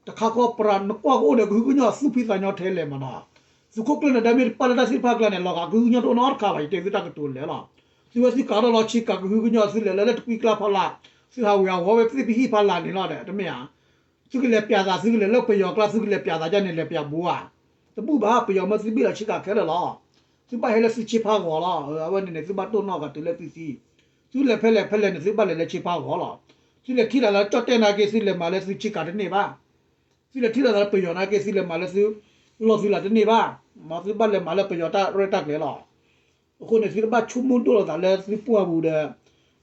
တခါဃီပရၤ နကွၢ်ကအိၣ်ဒီးကဟုကညီၢ် သူၣ်ဖှံသးညီထဲလဲၣ်မးနီၤ. သုးခိၣ်ကျၢၢ်နဒါမ့ၢ်တပာ်လၢတၢ်သ့ၣ်တဖၣ်အကျါန့ၣ် လီၤဂာ်ကဟုကညီၢ်တအိၣ်နီတခါဘၣ် ယတဲသုတၢ်ကတိၤလဲၣ်လီၤ. သုဝဲသုကးထီၣ်လီၤဆ့ကၤကဟုကညီၢ် သုလဲၤလၢလၢတကွံကျါဖီလာ်, သုဟးဝ့ၤဟးဝီဝဲသ့ၣ်ပဟံၣ်ဖီလာ်န့ၣ်လီၤဒီး တမ့ၢ်ဧါ. သုကလဲၤပျးသး သုကလဲၤလၢပယီၤကျါ သုကလဲၤပျးသးဒ်န့ၣ် လဲၤပျးဘိဧါ. တဘူၣ်ဘၣ် ပယီၤမၢသုဘ့ၣ်လီၤဆ့ကၤခဲလၢာ်လီၤ. သုဘၣ်ဟဲလၢသုဆ့ဖးဂီၤလီၤ. အဝဲန့ၣ်န့ၣ် သုဘၣ်တိၢ်နီၣ်ဂၤတုၤလၢသုသံ. သုလဲၤဖဲလဲၣ်ဖဲလဲၣ်န့ၣ် သုဘၣ်လဲၤလၢဆ့ဖးဂီၤလီၤ. သုလဲၤထံၣ်လိာ်သးလၢကၠီၣ်တဲၣ်နာ်က့ သုလဲၤမၤလၢသုဆ့ကၤတန့ၢ်ဘၣ်. သုလဲၤထံၣ်လိာ်သးလၢပယီၤနာ်က့ သုလဲၤမၤလၢသု လီၢ်သုလၢတန့ၢ်ဘၣ်, သုဘၣ်လဲၤမၤလၢပယီၤတၢ်ရဲၣ်တၢ်ကျဲၤလီၤ. အဃိန့ၣ် သုတဘၣ်ဆိကမိၣ်ဒိၣ်လိာ်သးလၢသုပှၢ်ပူၤ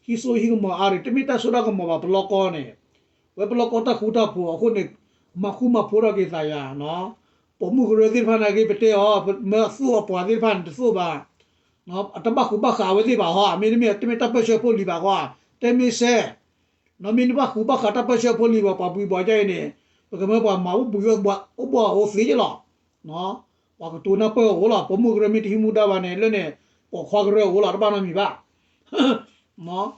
ဒီး ဟံးစိဟံးကမီၤအါရံၤ တမ့ၢ်တၢ်စိတၢ်ကမီၤဘၣ် ပလီၢ်ကီၢ်န့ၣ်, ဝဲပလီၢ်ကီၢ်တၢ်ဃူတၢ်ဖိးအဃိန့ၣ်, မၤဃူမၤဖိးထီၣ်က့ၤသးယၤ, ပိာ်မုၣ်ကရၢသ့ၣ်တဖၣ်နာ်က့ ပတဲအီၤ မၢအသိၣ်အပှၤသ့ၣ်တဖၣ်န့ၣ် တသိၣ်ဘၣ်, အတဘၣ်ဃူဘၣ်ဃးအဝဲသ့ၣ်ဘၣ်ဟီ, မ့တမ့ၢ် တမ့ၢ်တၢ်ပၢၢ်ဆၢဖိလံၤဘၣ်ဃီ, တဲမ့ၢ်စဲ နီၢ်မ့ၢ်နဘၣ်ဃူဘၣ်ဃးတၢ်ပၢၢ်ဆၢဖိလံၤဘၣ် ပှၤဘှံးဘှီးယါအံၤန့ၣ်, ပကမၢပှၤမၤအိၣ်ဘှံးအိၣ်ဘှီးအိၣ်သ့က့လီၤ. ပှၤကတိၤနၢ်ပၢၢ်အိၣ်လီၤ, ပိာ်မုၣ်ကရၢမ့ၢ်တဟံးမူဒါဘၣ်န့ၣ် လၢန့ၣ်, ပိာ်ခွါကရၢအိၣ်လီၤ တဘၣ်နီတမံၤဘၣ်.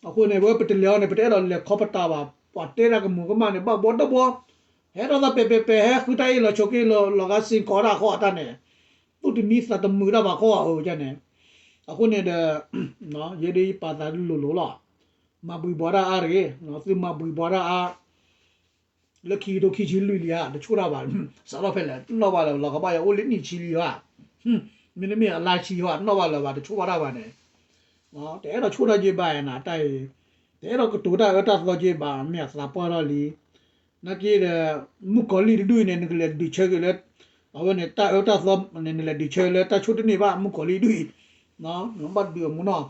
အဃိန့ၣ် ဝဲပတလဲၤအီၤန့ၣ် ပတအဲၣ်ဒိးလဲၤခီပတာဘၣ်, ပှၤတဲတၢ်ကမူၤကမၣ်န့ၣ် ဘၣ်ဘှီဒီဘှီ, ဟဲထီၣ်သးပဲာ်ပဲာ်ပဲာ် ဟဲဃုတၢ်အ့ၣ်လီၤဆိးက့လီၤ လီၤဂာ်စ့ၢ်ကီးတၢ်ဃီအတၢ်န့ၣ်, သူၣ်တမံသးတမုာ်တၢ်ဘၣ်ဃီအၢန့ၣ်, အဃိန့ၣ်ဒီး, ယဲဒၣ်ယပာ်သးလိၤလိၤလီၤ. မၤဘှံးဘှီးတၢ်အါတဂ့ၤ, သုမၤဘှံးဘှီးတၢ်အါ လၢခံကထိခံဆံလွံၢ်လံဧါ တဆိၣ်တၢ်ဘၣ်, စးထီၣ်ဖဲလဲၣ် နီၣ်ဘၣ်လၢၤ လီၤကဘၣ်ယၤအိၣ်လၢနံၣ်ဆံလံဧါ, မ့တမ့ၢ်အလါဆံဧါ နီၣ်ဘၣ်လၢၤဘၣ် တဆိၣ်ဘၣ်တၢ်ဘၣ်န့ၣ်, တအဲၣ်ဒိးဆိၣ်တၢ်က့ဘၣ်နၤ တၢ်အံၤ, တအဲၣ်ဒိးကတိၤတၢ်အၢတၢ်သီက့ဘၣ် မ့ၢ်အသးပှၢ်ထီၣ်လံ. နာ်က့ဒီး, မုၣ်ကီၤလံၢ်တဒူၣ်အံၤန့ၣ် နကလဲၤဒုးဆၢက့ၤလၢ, အဝဲန့ၣ် တၢ်အၢတၢ်သီန့ၣ် နလဲၤဒုးဆၢလၢတၢ်ဆိၣ်တန့ၢ်ဘၣ် မုၣ်ကီၤလံၢ်ဒူၣ်အံၤ, နဘၣ်ဒုးအမူနီၢ်,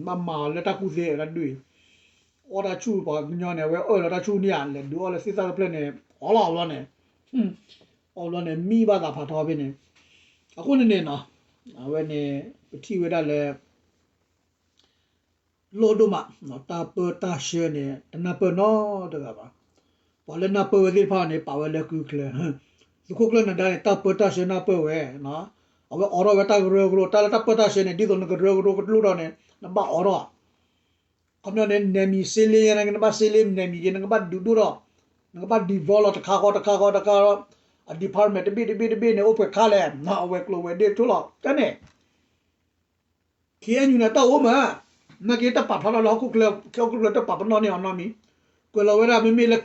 ဘၣ်မၤအီၤလၢတၢ်ကူၣ်သ့တဒူၣ်အံၤ အီၣ်တၢ်ဆူၣ်ပှၤကညီန့ၣ် အဝဲအၢၣ်လီၤတၢ်ဆူၣ်န့ၣ်ဧါ လဲၤဒုးအီၣ်လၢသ့ၣ်သၣ်တဖျၢၣ်န့ၣ် အီၣ်လီၤအီၤဘျီန့ၣ်, အီၣ်ဘျီန့ၣ် မံဘၣ်သးဖးထီဖဲန့ၣ်, အဃိန့ၣ်န့ၣ်, အဝဲန့ၣ်, ပထံၣ်ဝဲဒၣ်လၢ လီၢ်ဒိၣ်မး, တၢ်ပၢတၢ်ဆှၢန့ၣ် တနၢ်ပၢၢ်နီတဂၤဘၣ်. ပှၤလၢနၢ်ပၢၢ်ဝဲသ့ၣ်တဖၣ်န့ၣ် ပာ်ဝဲလၢကုၢ်ချၢ, သုးခိၣ်ကျၢၢ်နဒါန့ၣ် တၢ်ပၢတၢ်ဆှၢနၢ်ပၢၢ်ဝဲ, အဝဲအိးထီၣ်ဝဲတၢ်ကရၢကရိ တၢ်လၢတၢ်ပၢတၢ်ဆှၢန့ၣ် ဒ်သိးနကရၢကရိကဒိၣ်ထီၣ်န့ၣ် နဘၣ်အိးထီၣ်, ခီပညီန့ၣ် နမံၤစ့လ့ နကဘၣ်စ့လ့ နမံၤက့ နကဘၣ်ဒုးဒိၣ်ထီၣ်, နကဘၣ် develop တခါဃီတခါဃီတခါဃီ, အ department တဘ့ၣ်တဘ့ၣ်တဘ့ၣ်န့ၣ် အိၣ်ပှဲၤခါလဲၣ်, အဝဲၤကျိၤဝဲၤဒ့တဆိလီၤ တၢ်န့ၣ် ခ့ၣ်အဲၣ်ယူၣ်န့ၣ် တၢ်အိၣ်မး, နာ်က့တၢ်ပာ်ဖျါထီၣ်လၢဟီၣ်ခိၣ်ချၢ, ဟီၣ်ခိၣ်ချၢတၢ်ပာ်ပနီၣ်န့ၢ်အီၤနီတမံၤ, ကွဲးလီၤဝဲဒၣ်မ့မ့ၢ်လၢ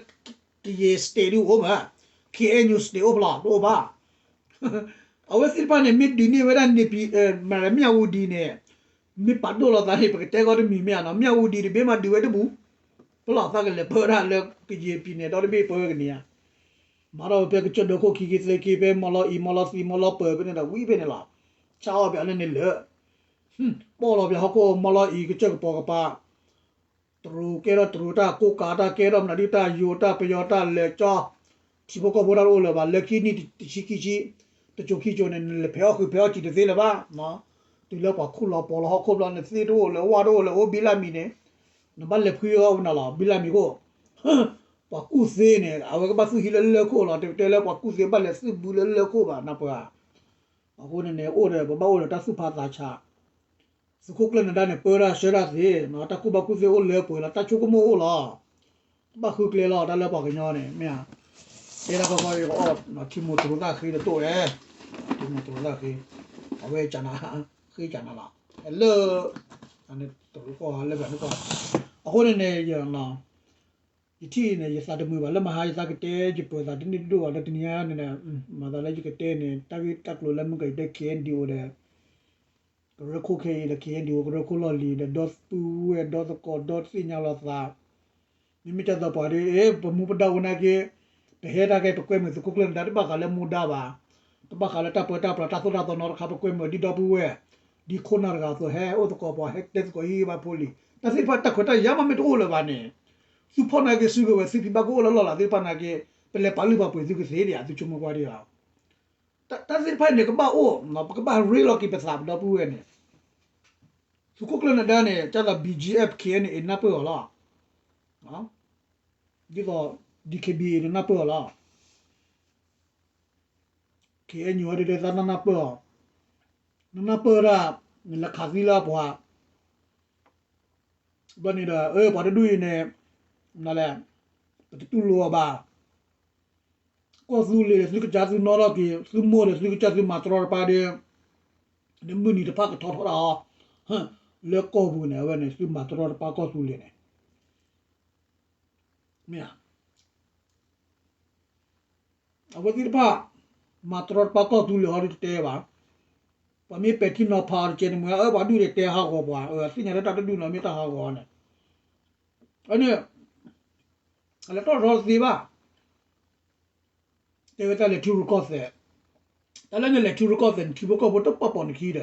ကယဲၢ် state ဒုအိၣ်မး, ခ့ၣ်အဲၣ်ယူၣ် state အိၣ်ဖျါ တအိၣ်ဘၣ်. အဝဲသ့ၣ်တဖၣ်န့ၣ် မ့ၢ်ဒုးန့ၢ်ဝဲဒၣ်န့ၣ် မ့ၢ်လၢမၠၣ်ဝူဒံးန့ၣ်, မ့ၢ်ပာ်ဒိၣ်လီၤသးန့ၣ် ပကတဲကီတမံၤမ့ၢ်ဧါနီၤ, မၠၣ်ဝူဒံးတဘ့ၣ်မးဒုးဝဲတဘူး, ပလီၢ်သးကလဲၤပၢဝဲဒၣ်လၢကယဲၢ် ပြည်နယ် ဒီတဘ့ၣ်ပၢဝဲကန့ၣ်ဧါ မၤထီၣ်ဝဲဖဲကစၢၢ်ဒၢခိၣ်ခံက့သၢက့ ဖဲမီလီၤအံၤ မီလီၤသံ မီလီၤပၢၤဖဲန့ၣ်ဒီး ဝံၤဖဲန့ၣ်လီၤ. ဆါအီၣ်ပၠးလၢန့ၣ်လၢာ်, ပီၣ်လီၤပၠးဟီၣ်ခိၣ် မီလီၤအံၤ ကစၢၢ်ကပီၤကပၤ, တရူးကဲထီၣ်တရူးတၢ် ကိးကးတၢ်ကဲထီၣ် မနုၤဒုတၢ် ယိၤတၢ် ပယီၤတၢ် လဲၤကၠီ ထံဖိကီၢ်ဖိတၢ်တအိၣ်လၢၤဘၣ်. လၢခံနံၣ်တဆံခံဆံ တစိၤခံစိၤန့ၣ် နလဲၤဖဲးအီၣ်ဃုာ်ဖဲးအီၣ်စံာ်တသ့လၢၤဘၣ်. တုၤလၢပှၤခူၣ်လီၤပီၤလီၤဟီၣ်ခိၣ်ဘျီ နသ့တအိၣ်လၢၤ ဝၣ်တအိၣ်လၢၤ အိၣ်ဘံလၢ်မံၤန့ၣ်, နဘၣ်လဲၤဖှံအီၣ်ဝဲနၤလီၤ ဘံလၢ်မံၤခိၣ် ပှၤကူၣ်သ့န့ၣ် အဝဲကဘၣ်သူၣ်ဟံးလၢလၢခိၣ်လီၤ. တဲတဲလၢပှၤကူၣ်သ့ဘၣ်လဲၤသူၣ်ဘုလၢလၢခိၣ်ဘၣ် နၢ်ပၢၢ်ဧါ. အဃိန့ၣ်န့ၣ် အိၣ်ဒီး ပဘၣ်အိၣ်ဒီးတၢ်သူၣ်ဖးသးဆး, သုးခိၣ်ကျၢၢ်နဒါန့ၣ် ပၢတၢ်ဆှၢတၢ်သ့, တၢ်ကူၣ်ဘၣ်ကူၣ်သ့အိၣ်လၢပှဲၤလီၤ တၢ်ဆိကမိၣ်အိၣ်လီၤ. တဘၣ်ဃုကျဲလီၤ တၢ်လၢပှၤကညီန့ၣ် မ့ၢ်ဧါ. တဲဒၣ်ခီခီအီၤ ထံမိၢ်တရူးသၣ်ဃ့တတိၢ်ဝဲ, ထံမိၢ်တရူးသၣ်ဃ့, အဝဲကနၤ, ဃ့ကနၤလီၤ, လၢ တရူးကီၢ်လၢပှၤန့ၣ်ကီၢ်, အဃိန့ၣ်န့ၣ် ယထံၣ်န့ၣ် ယသးတမုာ်ဘၣ်လၢမဟါ ယသးကတဲ ယပၢၤသးတန့ၢ်ဒိၣ်ဘၣ်လၢတနံၤညါန့ၣ်, မၤသးလၢယကတဲန့ၣ် တၢ်ဂ့ၢ်တၢ်ကျိၤလၢမုၢ်ကီၤအံၤတဲ KNDO ဒီး ကရၢခိၣ်ခဲအံၤဒီး KNDO ကရၢခိၣ်လီၢ်လံၤဒီး ဒီပုၢ်ဝဲၢ်ဒီသကိးဒီသ့ၣ်ညါလီၤသး, မ့မ့ၢ်တၢ်သးပှၢ်ဒီး ပမူပဒါအိၣ်နာ်က့, ပဟဲတၢ်ကဲ ပကွဲမုာ်သုးခိၣ်ကျၢၢ်နဒါ တဘၣ်ဃးလၢမူဒါဘၣ်, တဘၣ်ဃးလၢတၢ်ပၢတၢ်ပြးတၢ်သိၣ်တၢ်သီနီတခါ ပကွဲမုာ်ဒ်ဒီပုၢ်ဝဲၢ်, ဒ်ခိၣ်နၢ်တဂၤအသိး ဟဲအိၣ်သကိးပှၤ ဟဲတဲသကိးဟံၣ်ဂံၢ်ဘါဖိလံၤ, တၢ်သ့ၣ်တဖၣ်တၢ်ခွဲးတၢ်ယာ်မးမ့ၢ်တအိၣ်လၢၤဘၣ်န့ၣ်, သုဖီၣ်နာ်က့စုကဝဲၤ သုဖံးဘၣ်ကအိၣ်လၢလီၢ်လၤသ့ၣ်တဖၣ်နာ်က့, ပလဲၤပာ်လုၢ်ပာ်ပှ့ၤသုကသ့ဒံးဧါ သုဆိကမိၣ်ကွၢ်ဒံးဧါ. တၢ်သ့ၣ်တဖၣ်န့ၣ်ကဘၣ်အိၣ်, ပကဘၣ်ရ့လီၤက့ၤပသးပဒီပုၢ်ဝဲၢ်န့ၣ်, သုးခိၣ်ကျၢၢ်နဒါန့ၣ် ကၢ်သး ဘီၣ်ကၠံၣ်အ့ၣ်ဖ် ခ့ၣ်အဲၣ်ယူၣ် နၢ်ပၢၢ်အီၤလီၤ. ဒ်သိး DKBA န့ၣ်နၢ်ပၢၢ်အီၤလီၤ. ခ့ၣ်အဲၣ်ယူၣ် ဒ်ဒ်သးနနၢ်ပၢၢ်အီၤ, နနၢ်ပၢၢ်ဒၣ် နလဲၤခးသံလၢအပှၤ ဘျီန့ၣ်ဒီး အၢ ပှၤတဒူၣ်အံၤန့ၣ် နလဲၣ်, ပတတူၢ်လိာ်အီၤဘၣ်. ကီၢ်သူလ့ၤ သုကစၢ်သုနီၣ်ထီၣ်က့ၤ သုမိၢ်ဒီး သုကစၢ်သုမၤတရီတပါဒီး နမုၢ်နံၤတဖၣ်ကထီထီၣ်ဒၣ်အီၤ လၢကီၢ်ပူၤန့ၣ် အဝဲန့ၣ် သုမၤတရီတပါကီၢ်သူလ့ၤန့ၣ် မ့ၢ်ဧါ. အဝဲသ့ၣ်တဖၣ် မၤတရီတပါကီၢ်သူလ့ၤဟီဒ်တတဲဘၣ်. ပှၤမ့ၢ်ပဲာ်ထံနီၤဖးအီၤတကဲန့ၣ် မ့ၢ်အၢ ပှၤဒူၣ်န့ၣ်တဲဟးဂီၤပှၤ အၢ သ့ၣ်ညါလၢတၢ်တဒူၣ်န့ၣ် မ့ၢ်တၢ်ဟးဂီၤန့ၣ် အန့ၣ် အလဲၤထီၣ်ထီတသ့ဘၣ်. တဲဝဲတၢ်လဲၤထံရူၢ်ကီၢ်သဲး တၢ်လၢနလဲၤထံရူၢ်ကီၢ်သဲး နထံဖိကီၢ်ဖိတပီၢ်ပိာ်နခံဒီး,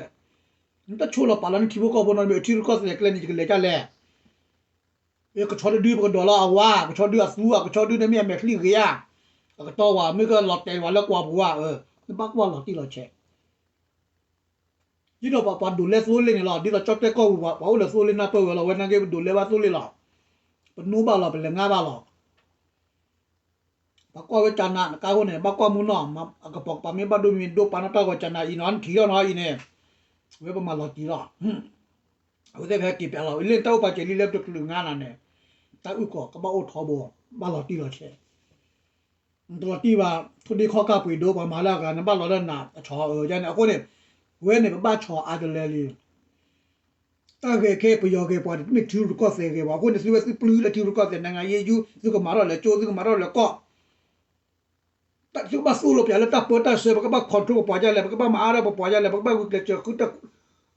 နတဆိလီၤပာ်လီၤနထံဖိကီၢ်ဖိနီတမံၤ ထံရူၢ်ကီၢ်သဲးကျဲန့ၣ် ယကလဲၤဒ်လဲၣ်. ကဆီတဒုပကဒိးလီၤအဝါ, ကဆီဒုအသူ, အကဆီဒုန့ၣ်မ့ၢ်အမဲာ်ချံဂ့ၤဧါ, အကတီၢ်ဝဲ မ့ၢ်ကလီၤတဲာ်ဝဲလၢကွၢ်ပူၤဧါ, နဘၣ်ကွၢ်လီၤတံၢ်လီၤဆဲး ဒ်သိးပှၤဒိးလဲသိလ့ၣ်န့ၣ်လီၤ. ဒ်သိးကၠီၣ်တဲၣ်ကီၢ်ပူၤ ပှၤအိၣ်ဒီးသိလ့ၣ်နၢ်ပၢၢ်ဝဲလီၤ. ဝဲနာ်က့ပဒိးလဲဘၣ်သိလ့ၣ်လီၤ. ပနိဘၣ်လီၤ, ပလဲၤငါဘၣ်လီၤ. ပှၤကွၢ်ဝဲကၠနး နကါဃိန့ၣ် ဘၣ်ကွၢ်မူနီၢ်, အကပိာ်ကပၤမ့ၢ်ဘၣ်ဒိမံၤဒိပာ်နီၣ်တၢ်ဂီၤကၠနးအံၤနီၤ နထံၣ်ထီၣ်နီၤအံၤန့ၣ်, ဝဲပမၤလီၤတံၢ်လီၤ. အဝဲသ့ၣ်ဖဲက့ၤပျးလီၤ လၢနတၢ်အိၣ်ပာ်စၢၤလံလၢပတချုးငါနၤန့ၣ်, တၢ်အုၣ်ကီၤကဘၣ်အိၣ်ထီဘိ, ဘၣ်လီၤတံၢ်လီၤဆဲး နတလီၤတံၢ်ဘၣ်, ထိၣ်ဒ့ခီၣ်ကၢ်ပှ့ၤဒိ ပှၤမၤလၢအဂၤ နဘၣ်လီၤလၢနၤအဆီၣ်အၢယါန့ၣ်. အဃိန့ၣ်, ဝဲန့ၣ်ပဘၣ်ဆီၣ်အါတလၢလံ. တၢ်ဂဲၤခဲပယီၤဂဲၤပှၤန့ၣ် တမ့ၢ်ထံရူၢ်ကီၢ်သဲးဂဲၤပှၤ. အဃိန့ၣ် သုဝဲသုပျုၢ်လၢထံရူၢ်ကီၢ်သဲး နံၣ်ဂၤယဲၢ်ယူၢ် သုကမၤထီၣ်လၢကၠိ သုကမၤထီၣ်လၢကီၢ် သုကဘၣ်သိၣ်လိပျးလၢတၢ်ပၢတၢ်ဆှၢ ပကဘၣ် control ပပှၤဒ်လဲၣ်, ပကဘၣ်မၤအါထီၣ်ပပှၤဒ်လဲၣ်, ပကဘၣ်ဂုာ်ကျဲးစၢးဃုတၢ်,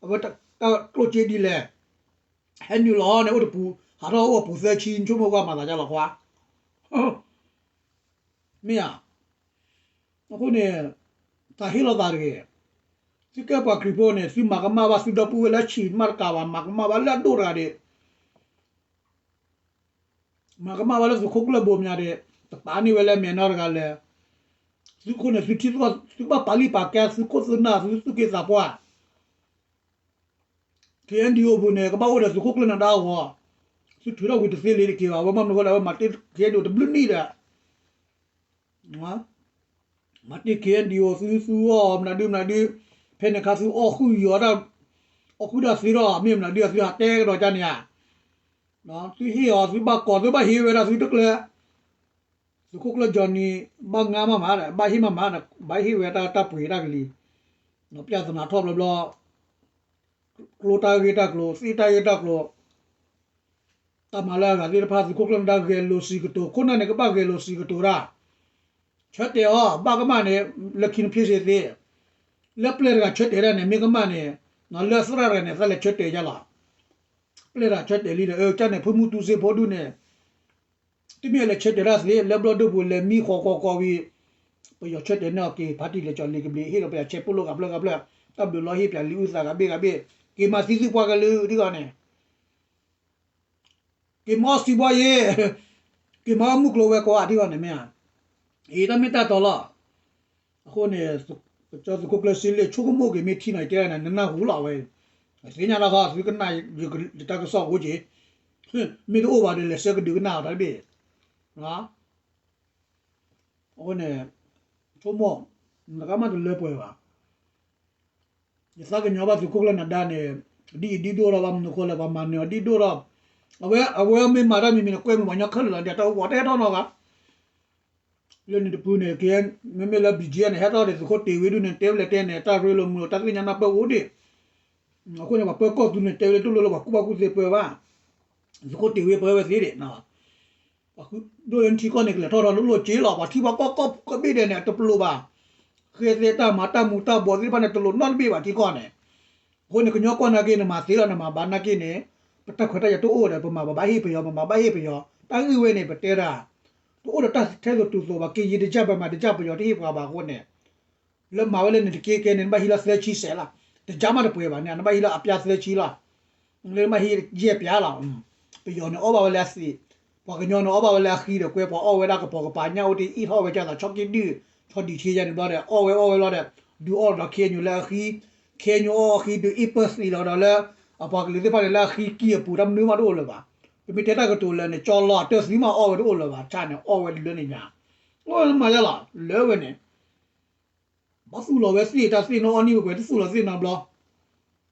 အဝဲတၢ်ကျိၣ်စ့ဒ်လဲၣ်. ဟဲနုာ်လီၤန့ၣ် အိၣ်တပူၤ ဟးထီၣ်အိၣ်အပူၤသၢဆံ နဆိကမိၣ်ကွၢ်မၤသးဒ်လဲၣ်ခွါ, မ့ၢ်ဧါ. အဃိန့ၣ်, တၢ်ဟ့ၣ်လီၤသးတဂ့ၤ. သုကဲပှၤခရံာ်ဖိန့ၣ် သုမၤကမၣ်ဘၣ်သုဒီပုၢ်ဝဲၢ်လၢဆံး မးတကးဘၣ်, မၤကမၣ်ဘၣ်လၢအဒိၣ်တဂၤဒံး မၤကမၣ်ဘၣ်လၢသုးခိၣ်ကျၢၢ်ဘိမၠးဒီး, တပာ်န့ၢ်ဝဲလၢမဲာ်နီတဂၤလၢ, သုးခိၣ်န့ၣ် သုထံၣ်, သုဘၣ်ပာ်လုၢ်ပာ်ကဲသုးခိၣ်သုးနၢ် သုသူၣ်က့သးပှၢ်, KNDO ပူၤန့ၣ် ကဘၣ်အိၣ်ဒီးသုးခိၣ်ကျၢၢ်နၢၤဒါအဂီၢ်, သုထုးထီၣ်ကွံာ်တသ့လံတက့ၤဘၣ်. အဝဲမ့ၢ်မနုၤအဃိလဲၣ် အဝဲမၤတ့ၢ် KNDO တဘျုးနံၣ်ဒီး မၤတ့ၢ် KNDO သုသူအီၣ်မနုၤဒုမနုၤဒု, ဖဲန့ၣ်ခါသုအီၣ်ဃုာ်ယီၤတၢ်, အီၣ်ဃုာ်တၢ်သ့ထီၣ် မ့ၢ်မနုၤဒု သုဟးတဲကဒီးကန့ၣ်ဧါ. သုဟ့ၣ်အီၤ သုဘၣ်ကိး သုဘၣ်ဟ့ၣ်ဝဲဒၣ်သုတကျၢၤ, သုးခိၣ်ကျၢၢ် Johnny ဘၣ်ငါမးမးဒီး ဘၣ်ဟ့ၣ်မးမးဒီး ဘၣ်ဟ့ၣ်ဝဲတၢ်ပှ့ၤတၢ်ကလံၤ, ပျၢ်သနာ်ထီၣ်ဘျီဘျီ, ကျိတၢ်ဂ့ၢ်တၢ်ကျိၤ သ့ၣ်တၢ်ဂ့ၢ်တၢ်ကျိၤ တၢ်မၤလၢအဂၤသ့ၣ်တဖၣ် သုးခိၣ်ကျၢၢ်နၢၤဒါဂဲၤလိာ်စံးကတိၤ, ခိၣ်နၢ်န့ၣ် ကဘၣ်ဂဲၤလိာ်စံးကတိၤတၢ်, ဆၢတဲာ်အီၤ ဘၣ်ကမၣ်န့ၣ် လၢခံနဖျ့စ့သ့, လၢပျဲၢ်တဂၤဆၢတဲာ်ဒၣ်န့ၣ် မ့ၢ်ကမၣ်န့ၣ်, လၢသရၣ်တဂၤန့ၣ် သးလဲၤဆၢတဲာ်ယါလီၤ. ပျဲၢ်တဂၤဆၢတဲာ်လံဒီး အကၢ်န့ၣ် ဖုမူတူစ့ဖိဒူၣ်န့ၣ် တမ့ၢ်လဲၤဆၢတဲာ်တၢ်သ့ လၢဘျီၣ်ဒိၣ်ပူၤလဲၤမံဃီၤကီကီဝံၤ, ပယီၤဆၢတဲာ်န့ၢ်အီၤက့ၤ ဖါတံၢ်လဲၤကၠီၤလ့ၤကဘျံး ဟ့ၣ်လီၤပယီၤဆဲးပိၣ်လိဂၤဖျၢၣ်ဂၤဖျၢၣ်, တၢ်ဘျုးလီၤဟ့ၣ်ပျးလံာ်အုၣ်သးဂၤဘ့ၣ်ဂၤဘ့ၣ်, က့ၤမၤသံသုပှၢ်ကလုာ်ဒ်ဂီၤန့ၣ် က့ၤမၤအီၣ်စံးဘှီယ့, က့ၤမၤအီၣ်မုၢ်ကျိၤဝဲၤကွာ်ဒ်ဂီၤန့ၣ်မ့ၢ်ဧါ, အံၤတၢ်မ့ၢ်တၢ်တီလီၤ. အဃိန့ၣ်, ကစၢၢ်သုးခိၣ်ကျၢၢ်စံလ့ၣ် ဆိကမိၣ်က့ၤမ့ၢ်ထံနီၤ ယတဲန့ၣ် နနၢ်ဟူလီၤဝဲ, သ့ၣ်ညါလီၤဃီ သုကနၣ်ယတၢ်ကစီၣ်အိၣ်က့ၤ, မ့ၢ်တအိၣ်ဘၣ်ဒီး လဲၤဆှၢကဒုးကနၣ်အီၤတၢ်တဘ့ၣ် အဃိန့ၣ်, ဆိကမိၣ်, နကမၣ်တလၢပှဲၤဘၣ်. ယသးကညီၤဘၣ်သုးခိၣ်ကျၢၢ်နၢၤဒါန့ၣ်, ဒ်အံၤဒ်ဒိၣ်ထီၣ်ဘၣ်မနုၤဃိလဲၣ် ပှၤမၤနၢၤအီၤဒ်ဒိၣ်ထီၣ်, အဝဲ, အဝဲမ့ၢ်မၤတၢ်မံၤမံၤန့ၣ် ကွဲမုာ်ပှၤကညီခဲလၢာ်လီၤ ဒီးတၢ်အိၣ်ဖှိၣ်တဟဲထီၣ်နီတဂၤ လၢန့ၣ်တပူၤန့ၣ် က့, မ့မ့ၢ်လၢ ဘီၣ်ကၠံၣ် န့ၣ် ဟဲထီၣ်ဒီးသုးခိၣ်တ့ၢ်ဝ့ဒုန့ၣ် တဲဝဲလဲၣ်တဲန့ၣ် တၢ်ရ့လိာ်မုာ်လိာ် တၢ်သ့ၣ်ညါနၢ်ပၢၢ်အိၣ်ဒံး, အဃိန့ၣ် ပှၤပၢၤကီၢ်သုးန့ၣ် တဲဝဲလၢတလိၣ်လၢပှၤကူၣ်ဘၣ်ကူၣ်သ့ပၢၤဘၣ်, သုးခိၣ်တ့ၢ်ဝ့ပၢၤဝဲသ့ဒံး ပှၤဒိၣ်လၢနထံကီၢ်န့ၣ် ကလဲၤထီၣ်ထီၣ်လိၣ်လိၣ်က့လီၤ ပှၤထံပှၤကီၢ်ကီၢ်ကဘ့ၣ်ဒဲးန့ၣ် အတပျိာ်ဘၣ်, ဃဲသဲတၢ်မၤတၢ်မူၤတၢ်ဘှီးသ့ၣ်တဖၣ်န့ၣ် တလိၣ်နီတဘ့ၣ်ဘၣ်ထံကီၢ်န့ၣ်, အဃိန့ၣ် ကညီကွၢ်နာ်က့ နမၤသ့လီၤ နမၤဘၣ်နာ်က့န့ၣ်, ပတၢ်ခွဲးတၢ်ယာ်တအိၣ်ဒီး ပမၤပဘၣ်ဟ့ၣ်ပယီၤ ပမၤဘၣ်ဟ့ၣ်ပယီၤ တၢ်ဂ့ၢ်ဝဲန့ၣ်ပတဲဒၣ်, တအိၣ်ဒီးတၢ်ထဲသိးတုၤသိးဘၣ် က့ယံာ်တကၢ်ပမၤတကၢ်ပယီၤတဟ့ၣ်ပှၤဘၣ်အဃိန့ၣ် လၢမၤဝဲလၢန့ၣ်တက့ကဲန့ၣ် နဘၣ်ဟံးလၢသၢဆံစဲးလီၤ, တကၢ်မးတပှဲၤဘၣ်န့ၣ် နဘၣ်ဟံးလၢအပျၢ်သၢဆံလီၤ, လၢနဘၣ်ဟံးယဲၢ်ပျၢ်လီၤ, ပယီၤန့ၣ်အီၣ်ဘၣ်ဝဲလၢအသံး, ပှၤကညီန့ၣ်အီၣ်ဘၣ်ဝဲလၢအဃံဒီးကွဲ ပှၤအီၣ်ဝဲဒၣ်ကပိာ်ကပၤညၣ်အိၣ်တ့ၢ်အ့ၣ်ထီၣ်ဝဲကၢ်သးဆီက့ဒုၣ်, ဆီဒံၣ်ထံယါန့ၣ်ဘျီဒီး အီၣ်ဝဲအီၣ်ဝဲလီၤဒီး, ဒုးအီၣ်ဒီး ခ့ညူ လၢအဃံ, ခ့ညူ အီၣ်အဃံဒုးအ့ၣ်ပၢၢ်သံးလီၤဒီးလၢ, အပှၤကလုာ်သ့ၣ်တဖၣ်န့ၣ်လၢအဃံကံၢ်အပူၤတၢ်မနုၤမးတအိၣ်လၢၤဘၣ်, ပမ့ၢ်တဲတၢ်ကတိၤလၢန့ၣ် ကၠီလီၤအတၢၢ်သံမးအီၣ်ဝဲတအိၣ်လၢၤဘၣ် ဆၣ်န့ၣ် အီၣ်ဝဲလၢန့ၣ်ညါ, အိၣ်မၤယါလီၤ လၢဝဲန့ၣ် ဘၣ်သူၣ်လီၤဝဲသ့ၣ်တၢ်သ့ၣ်နီၣ်အီၣ်နံၣ်ဝဲပှဲၤတသူၣ်လီၤသ့ၣ်နီၣ်ဘျီ,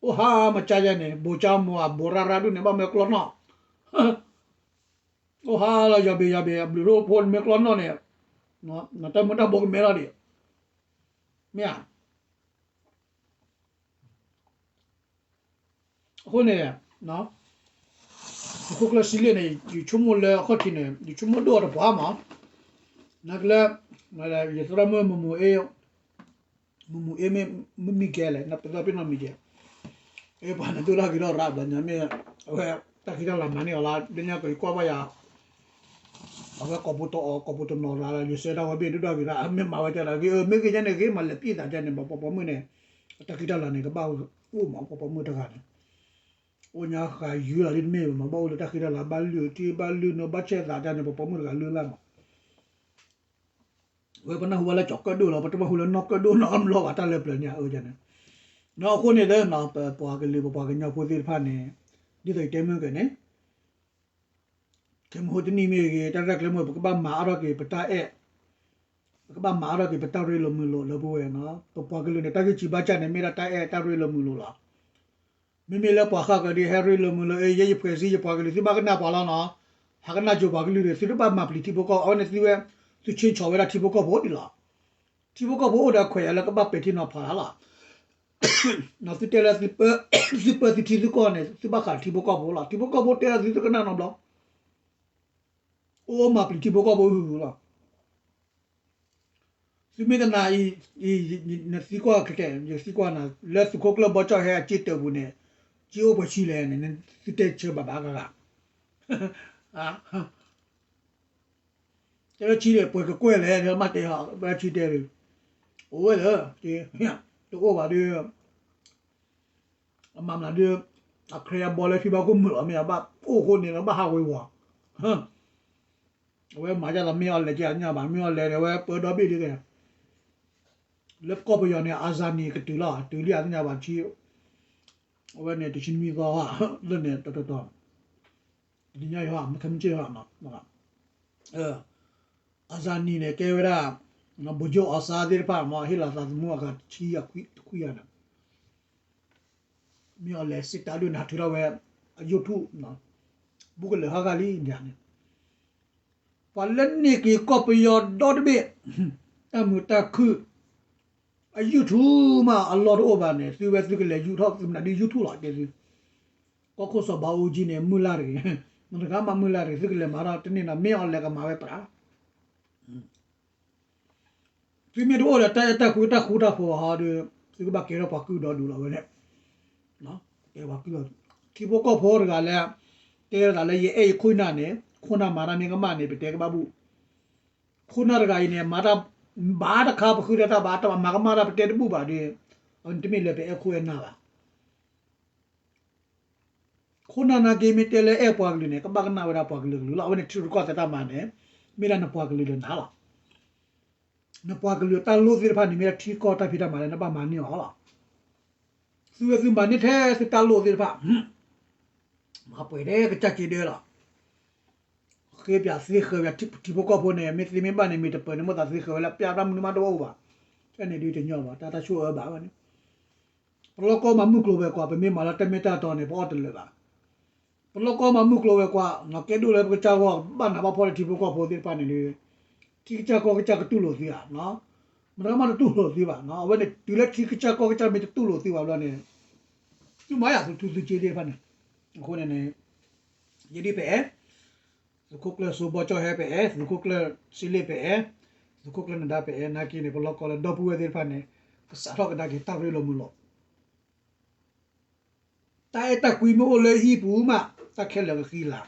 အိၣ်ဟါမကါယါန့ၣ် ဘိၣ်ကါမိၢ်အဘိၣ်ရၣ်ရၣ်ဒုၣ်န့ၣ် ဘၣ်မ့ၢ်ကျီနီၣ်, အိၣ်ဟါလီၤယီၤဘ့ၣ်ယီၤဘ့ၣ် အဘျုးဒိၣ်ဖိန့ၣ်မ့ၢ်ကျီနီၣ်န့ၣ်, တၢ်မူၤတၢ်ဘှီးကမဲထီၣ်ဒံး, မ့ၢ်ဧါ အဃိန့ၣ်, သုးခိၣ်ကျၢၢ်စံလ့ၣ်န့ၣ် ယဆိကမိၣ်လၢအခီၣ်ထံးန့ၣ် ယဆိကမိၣ်ဒိၣ်အီၤတပှၢ်မး, နာ်က့လၢ, ယသရၣ်မုၣ်မမူၤအ့, မမူၤအ့မ့ၢ်, မ့ၢ်မံၤကဲလဲၣ် နပသီပ့ၤနီၣ်မံၤကဲ, ပှၤန့ၣ်ဒိၣ်တၢ်ဂ့ၤထီၣ်ရၣ်ဘျီညါမ့ၢ်, အဝဲ, တၢ်ခံတၢ်လၢ်မၤန့ၢ်အီၤလၢ လၢညါကီးယကွၢ်ဘၣ်ယၤ အဝဲကိာ်ပူၤတအီၣ် ကိာ်ပူၤတနီၤရၤလီၤ ယဆၢဒၣ်ဝဲဘ့ၣ်ဒုၣ်ဒွၣ်ဂ့ၤဒၣ် မ့ၢ်မၤဝဲကဲဒၣ်ဂ့ၤ မ့ၢ်ဂ့ၤကဲန့ၣ်ဂ့ၤ မၤလဲၤပံသးကဲန့ၣ် ပပှၤပိာ်မုၣ်န့ၣ် တၢ်ဃံတၢ်လၤန့ၣ် ကဘၣ်အိၣ်မး ပှၤပိာ်မုၣ်တဂၤန့ၣ် အိၣ်ညါဃာ်ယုၢ်လီၤဒ်တမ့ၢ်မး ဘၣ်အိၣ်လၢတၢ်ဃံတၢ်လၤ ဘၣ်လုၢ်ထံ ဘၣ်လုၢ်နီၢ် ဘၣ်ဆဲးသးကဲန့ၣ် ပပှၤပိာ်မုၣ်တဂၤလုၢ်လၢ်မး ဝဲပနၢ်ဟူဘၣ်လၢကၠီၤကၢၣ်ဒိၣ်လီၤ ပတဘၣ်ဟူလၢနီၢ်ကၢၣ်ဒိၣ်နီၢ်အီၣ်မလီၢ်ဘၣ်တၢ်လၢပျၢၤန့ၣ် အၢန့ၣ် အဃိန့ၣ်လၢ ပပှၤကလုာ် ပပှၤကညီဖိသ့ၣ်တဖၣ်န့ၣ် ဒ်သိးယတဲမုၢ်ကဲန့ၣ် ခဲမုၢ်ဟိတနံၣ်မ့ၢ်ဂ့ၤ တၢ်ရဲၣ်ကျဲၤမ့ၢ် ပကဘၣ်မၤအါထီၣ်က့ၤပတၢ်အဲၣ် ပကဘၣ်မၤအါထီၣ်က့ၤပတၢ်ရ့လိာ်မုာ်လိာ်လၢပဝဲနီၤ ပပှၤကလုာ်န့ၣ် တၢ်ဂံၢ်စၢ်ဘါစၢ်န့ၣ် မ့ၢ်ဒၣ်တၢ်အဲၣ်တၢ်ရ့လိာ်မုာ်လိာ်လီၤ. မ့မ့ၢ်လၢပှၤဃၣ်ဃၢၤဒ်ဟဲရ့လိာ်မုာ်လိာ် အ့ ယဲယဖှဲးစ့ယပှၤကလုာ် သုဘၣ်ကနၣ်ပှၤလီၤနီၤ ဟးကနၣ်ကၠိၤပှၤကလုာ်ဒီး သုတဘၣ်မၤပျံၤထံဖိကီၢ်ဖိ အဝဲန့ၣ်သုဝဲ သုဆ့ဆီၣ်ဝဲဒၣ်ထံဖိကီၢ်ဖိဒ်လီၤ. ထံဖိကီၢ်ဖိအိၣ်ဒီးအခွဲးယာ်လၢကဘၣ်ပဲာ်ထံနီၤဖးတၢ်လီၤ. သုတဲလၢ သုပၢသုထံသုကီၢ်န့ၣ် သုဘၣ်ဃးထံဖိကီၢ်ဖိလီၤ. ထံဖိကီၢ်ဖိတဲလၢသုတကနၣ်နီတဘျီ အိၣ်မၤပျံၤထံဖိကီၢ်ဖိဟုၣ်လီၤ. သုမ့ၢ်တနာ်အံၤ နသံကွၢ်ကဲ ယသံကွၢ်နၤ လၢသုးခိၣ်ကျၢၢ်ဘီကၠီၣ်ဟဲအစ့တၢးပူၤန့ၣ် စ့အိၣ်ပှဲၤဆံလဲၣ်န့ၣ် သုတဲဆၢဘၣ်ဘၣ်ဂၤဂၤ တဲဝဲဆံန့ၣ် ပှဲၤကကွဲၢ်လဲၣ် မ့ၢ်တဲဟီ ဝဲဆံတဲ အိၣ်ဝဲလၢ တအိၣ်ဘၣ်ဒီး အမၤမနုၤဒီး အခရံာ်အဘီလၢဖံဘၣ်ခိၣ်မုာ်လီၤ မ့ၢ်အဘၣ်အိၣ်ဃိန့ၣ်လီၤ ဘၣ်ဟးဝ့ၤဝီၤ အဝဲမၤဒ်သိးမ့ၢ်အီၤလဲၤကဲအသ့ၣ်ညါဘၣ် မ့ၢ်အီၤလဲၤန့ၣ် အဝဲပၢဒီဘ့ၣ်ဒ်လဲၣ် လၢကီၢ်ပယီၤန့ၣ် အစၤနံၤကတုၤလီၤ တုၤလံအသ့ၣ်ညါဘၣ်ဆံ အဝဲန့ၣ်တဆံနွံသီဟီ လၢန့ၣ်တတီၤတီၤ တနံၤညါအံၤဟီ မ့ၢ်ခဲမုၢ်ဆ့ၣ်ဟီ အစၤနံၤန့ၣ် ကဲဝဲဒၣ် ဗိုလ်ချုပ်အောင်ဆန်းသ့ၣ်တဖၣ်မ့ၢ် ဟ့ၣ်လီၤသးသမူအဂၤတဆံယၤခွံတခွံယၤန့ၣ် မ့ၢ်အီၤလဲၤစံးတၢ်ဒုးနၤထုးထီၣ်ဝဲ အ YouTube ဘူးကလၢာ်ဟီဂၤလံန့ၣ် ပှၤလၢန့ၢ်က့ၤကီၢ်ပယီၤဒီတဘ့ၣ် တၢ်မုာ်တၢ်ခုၣ် အ YouTube မးအလီၢ်တအိၣ်ဘၣ်န့ၣ် သုဝဲသုကလဲၤ YouTube သုမနုၤဒ် YouTube လီၤတဲသု ကီၢ်ခိၣ်စီၤဘးအူကၠံန့ၣ် မုၢ်လၢ်တဂ့ၤ မတၤဂၤမးမုၢ်လၢ်တဂ့ၤ သုကလဲၤမၤထီၣ်တန့ၢ်နီၤ မ့ၢ်အီၤလဲၤကမၤဝဲပြး သုမ့ၢ်တအိၣ်ဒီးတၢ်အဲၣ်တၢ်ကွံတၢ်ဃူတၢ်ဖိးဟီဒီး သုကဘၣ်ကဲထီၣ်ပှၤကုၢ်ဒီဒူၣ်လီၤဝဲန့ၣ် ကဲပှၤကုၢ်လီၤ ထံဖိကီၢ်ဖိတဂၤလၢ တဲသးလၢယအဲၣ်ယခိၣ်နၢ်န့ၣ် ခိၣ်နၢ်မၤတၢ်မ့ၢ်ကမၣ်န့ၣ် ပတဲကဘၣ်ဘူၣ် ခိၣ်နၢ်တဂၤအံၤန့ၣ် မၤတၢ်ဘၣ်တခါ ပဃုထၢတၢ်ဘၣ်တၢ်ဘၣ် မၤကမၣ်တၢ်ပတဲတဘူၣ်ဘၣ်ဒီး အဝဲန့ၣ်တမ့ၢ်လၢပအဲၣ်ခိၣ်အဲၣ်နၢ်ဘၣ် ခိၣ်နၢ်နာ်က့မ့ၢ်တဲလၢအဲၣ်ပှၤကလုာ်န့ၣ် ကဘၣ်ကနၣ်ဝဲဒၣ်ပှၤကလုာ်ကလုာ်လီၤ. အဝဲန့ၣ်ထံရူၢ်ကီၢ်သဲးတၢ်မၤန့ၣ် မ့ၢ်ဒၣ်နပှၤကလုာ်ဒီးနၤလီၤ. နပှၤကလုာ်တၢ်လိၣ်သ့ၣ်တဖၣ်န့ၣ် မ့ၢ်ဒၣ်ထံကီၢ်တၢ်ဖံးတၢ်မၤလၢနဘၣ်မၤန့ၢ်အီၤလီၤ. သုဝဲသုမၤန့ၢ်ထဲသုတၢ်လိၣ်သ့ၣ်တဖၣ် မၤပှဲၤထဲကစၢ်က့ဒၢလီၤ. ဃ့ပၠးသ့ဃၢၤပၠးထံဖိကီၢ်ဖိန့ၣ် မ့ၢ်သ့မ့ၢ်ဘၣ်န့ၣ် မ့ၢ်တပၢၤန့ၣ် မိၣ်သးသ့ဃၢၤဝဲလၢပၠးတၢ်မနုၤမးတအိၣ်ဘၣ်. ဖဲန့ၣ်ဒုးတညီဘၣ် တၢ်တၢ်ဆိၣ်အၢဘၣ်ဝဲန့ၣ် ပလီၢ်ကီၢ်မၤမုၢ်ကျိၤဝဲၤကွာ် ပမ့ၢ်မၤလၢတၢ်မ့ၢ်တၢ်တီန့ၣ် ပအီၣ်တလၢာ်ဘၣ်. ပလီၢ်ကီၢ်မၤမုၢ်ကျိၤဝဲၤကွာ် ကဲဒိၣ်လၢပကစၢ်ဂီၢ် ဘၣ်နးဘၣ်ဖှီၣ်လၢထံဖိကီၢ်ဖိသ့ၣ်တဖၣ်န့ၣ်ဒီး ထံကစၢ်ကီၢ်ကစၢ်ကတူၢ်လိာ်သုဧါ. မတၤမးတတူၢ်လိာ်သုဘၣ်. အဝဲန့ၣ်တုၤလၢထံကစၢ်ကီၢ်ကစၢ်မ့ၢ်တတူၢ်လိာ်သုဘၣ်ဘျီန့ၣ် သုမၤယၤသုထူသုစ့သ့ၣ်တဖၣ်န့ၣ်. အဃိန့ၣ်န့ၣ် ယဒ်ပအဲၣ် သုးခိၣ်ကျၢၢ်စိဘီကၠီၣ်ဟဲပအဲၣ်, သုးခိၣ်ကျၢၢ်စ့လ့ၣ်ပအဲၣ်, သုးခိၣ်ကျၢၢ်နဒါပအဲၣ်, နာ်က့န့ၣ် ပလီၢ်ကီၢ်လၢဒီပုၢ်ဝဲၢ်သ့ၣ်တဖၣ်န့ၣ် ကစးထီၣ်ကဒါက့ၤတၢ်ရ့လိာ်မုာ်လိာ် တၢ်အဲၣ်တၢ်ကွံမ့ၢ်အိၣ်လၢဟံၣ်ပူၤမး တၢ်ခဲလၢာ်ကဃံလၤ.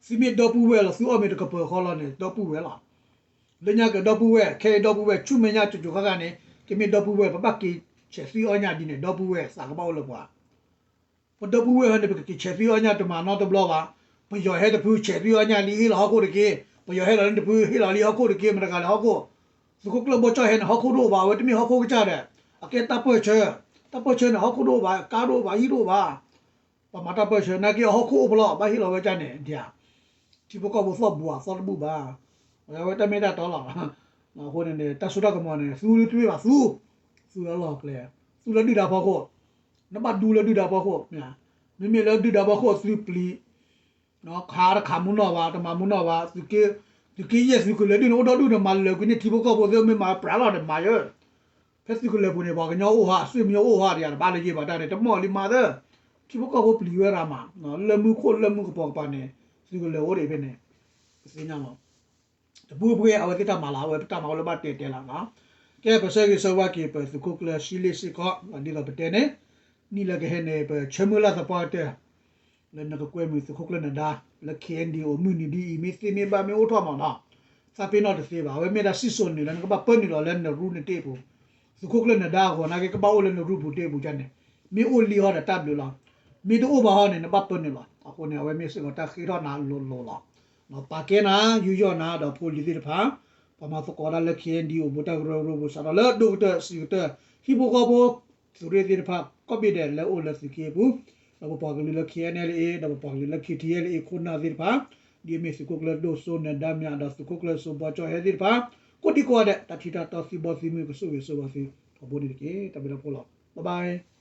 သုမ့ၢ်ဒီပုၢ်ဝဲၢ်လီၤ သုအီၣ်မ့ၤတကပၤဃီလီၤန့ၣ် ဒီပုၢ်ဝဲၢ်လီၤ. လၢညါက့ၤဒီပုၢ်ဝဲၢ် ခဲအံၤဒီပုၢ်ဝဲၢ် ဆူမဲာ်ညါကၠိကၠိဃၣ်ဃၣ်န့ၣ် ကမ့ၢ်ဒီပုၢ်ဝဲၢ် ပဘၣ်က့ၤဆဲးသွံၣ်အီၣ်ညၣ်ဒ်န့ၣ် ဒီပုၢ်ဝဲၢ်သးကဘၣ်အိၣ်လၢပှၤ ပဒီပုၢ်ဝဲၢ်ဟဲန့ၣ် ပကက့ၤဆဲးသွံၣ်အီၣ်ညၣ်တမၤနီတဘျီဘၣ်. ပယီၤဟဲတဖုဆဲးသွံၣ်အီၣ်ညၣ်လံ ဟ့ၣ်လီၤဟီၣ်ခိၣ်တက့ၢ်. ပယီၤဟဲလီၤန့ၣ်တဖု ဟ့ၣ်လီၤလံဟီၣ်ခိၣ်တက့ၢ် မတၤတဂၤလဲၣ်ဟီၣ်ခိၣ်. သုးခိၣ်ကျၢၢ်ဘီကၠီၣ်ဟဲန့ၣ် ဟီၣ်ခိၣ်တအိၣ်ဘၣ် အဝဲတမ့ၢ်ဟီၣ်ခိၣ်ကစၢ်ဒီး အကဲတၢ်ပၢၢ်ဆၢ. တၢ်ပၢၢ်ဆၢန့ၣ် ဟီၣ်ခိၣ်တအိၣ်ဘၣ် ကါတအိၣ်ဘၣ် ဟံၣ်တအိၣ်ဘၣ်. ပှၤမၤတၢ်ပၢၢ်ဆၢ နာ်က့အဟီၣ်ခိၣ်အိၣ်ဖျီၣ် ဘၣ်ဟ့ၣ်လီၤဝဲကၢ်န့ၣ် ဒ် ထံဖိကီၢ်ဖိသီၣ်ဘှးသီၣ်တဘူၣ်ဘၣ်. အဝဲတၢ်မ့ၢ်တၢ်တီလီၤ. အဃိန့ၣ်န့ၣ် တၢ်စိတၢ်ကမီၤန့ၣ် သူတမ့ၢ်ဘၣ်သူ, သူလၢလီၢ်ကျဲ, သူလၢဒုၣ်ဒါဖီခိၣ်, နဘၣ်ဒူလၢဒုၣ်ဒါဖီခိၣ်, မ့မ့ၢ်လၢဒုၣ်ဒါဖီခိၣ်သုပျံၤ ခးတခးမူနီၢ်ဘၣ် တမၤမူနီၢ်ဘၣ်, သုးက့ယဲၢ်သုးကလၢၤဒုၣ်န့ၣ် အိၣ်ဒီဒူၣ်န့ၣ် မၤလၢာ်ကွံာ်န့ၢ်ထံဖိကီၢ်ဖိသ့ၣ် မ့ၢ်မၤပြးလီၤဒီးမၤယၢ် ဖဲသုးကလၢၤပူၤန့ၣ် ပှၤကညီအိၣ်ဟး ဆွေမျိုးအိၣ်ဟးဒီးယၤ တဘၣ်လၢယဲၢ်ဘၣ်တၢ်န့ၣ် တမီၢ်လံမၤသၢ, ထံဖိကီၢ်ဖိပျံၤဝဲရၤမး, လၢမူခိၣ်လၢမူကပီၤကပၤန့ၣ် သုးကလၢၤအိၣ်ဒံးဖဲန့ၣ် ပသ့ၣ်ညါလီၤ. တပူၤပှဲၤအဝဲသ့ၣ်တၢ်မၤလီၤ အဝဲပတၢ်မၤအိၣ်လၢဘၣ်တဲတဲလီၤ. ကဲပဆၢဂ့ၤဆၢဝါက့ၤ ပသုးခိၣ်ကျၢၢ်စ့လ့ၣ်စ့ၢ်ကီး ဒ်သိးပတဲန့ၣ် နံၣ်လၢကဟဲန့ၣ် ပဆၢမုၢ်လၢ်သပှၢ်ကတၢၢ် လၢနကကွဲမုာ်သုးခိၣ်ကျၢၢ်နဒါ လၢ K N D O မုၢ်နံၤဒ်အံၤ မ့ၢ်သ့မ့ၢ်ဘၣ်မ့ၢ်အိၣ်ထီၣ်မးနီၤ, သးပ့ၤနီၣ်တသ့ဘၣ်. အဝဲမ့ၢ်ဒၣ်စံၣ်စိၤနုာ်လၢနကဘၣ်ပၢနုာ်လီၤလၢနရူနတ့ၢ်ပူၤ, သုးခိၣ်ကျၢၢ်နဒါအဂီၢ်နာ်က့ ကဘၣ်အိၣ်လၢနရူပူၤတ့ၢ်ပူၤန့ၣ်, မ့ၢ်အိၣ်လံဟီဒီးတၢ်ဘျုးလီၤ, မ့ၢ်တအိၣ်ဘၣ်ဟီန့ၣ် နဘၣ်ပၢနုာ်လီၤ. အဃိန့ၣ် အဝဲမ့ၢ်စ့ၢ်ကီးတၢ်ဃ့ထီၣ်နၤလိၤလိၤလီၤ. ပာ်ကဲနၤ ယူးယီၣ်နၤ ဒီးဖိလံၤသ့ၣ်တဖၣ်, ပှၤမၤသကိးတၢ်လၢ K N D O ပူၤ တၢ်ကရၢကရိပူၤ စးထီၣ်လၢဒိၣ်ကတၢၢ်ဆံးကတၢၢ် ဟံၣ်ဖိဃီဖိ သုးရ့ၣ်သ့ၣ်တဖၣ် ကိးဘ့ၣ်ဒဲးလၢအိၣ်လၢသုးက့ပူၤ, ဒီးပပှၤကလုာ်လၢ K N L A ဒီးပပှၤကလုာ်လၢ K T L A ခိၣ်နၢ်သ့ၣ်တဖၣ်, ဒ်အမ့ၢ်သုးခိၣ်ကျၢၢ်ဒိၣ်စိနဒါမၠး ဒီးသုးခိၣ်ကျၢၢ်စိဘီကၠီၣ်ဟဲသ့ၣ်တဖၣ်, ကိးဒံကိးဂၤဒဲး တၢ်ထံၣ်တၢ်တီသံဘီသံမုၢ် ကဆိၣ်ဂ့ၤဆိၣ်ဝါသု ထီဘိန့ၣ်တက့ၢ်. တၢ်ဘျုးလၢဖိလီၤ. Bye bye.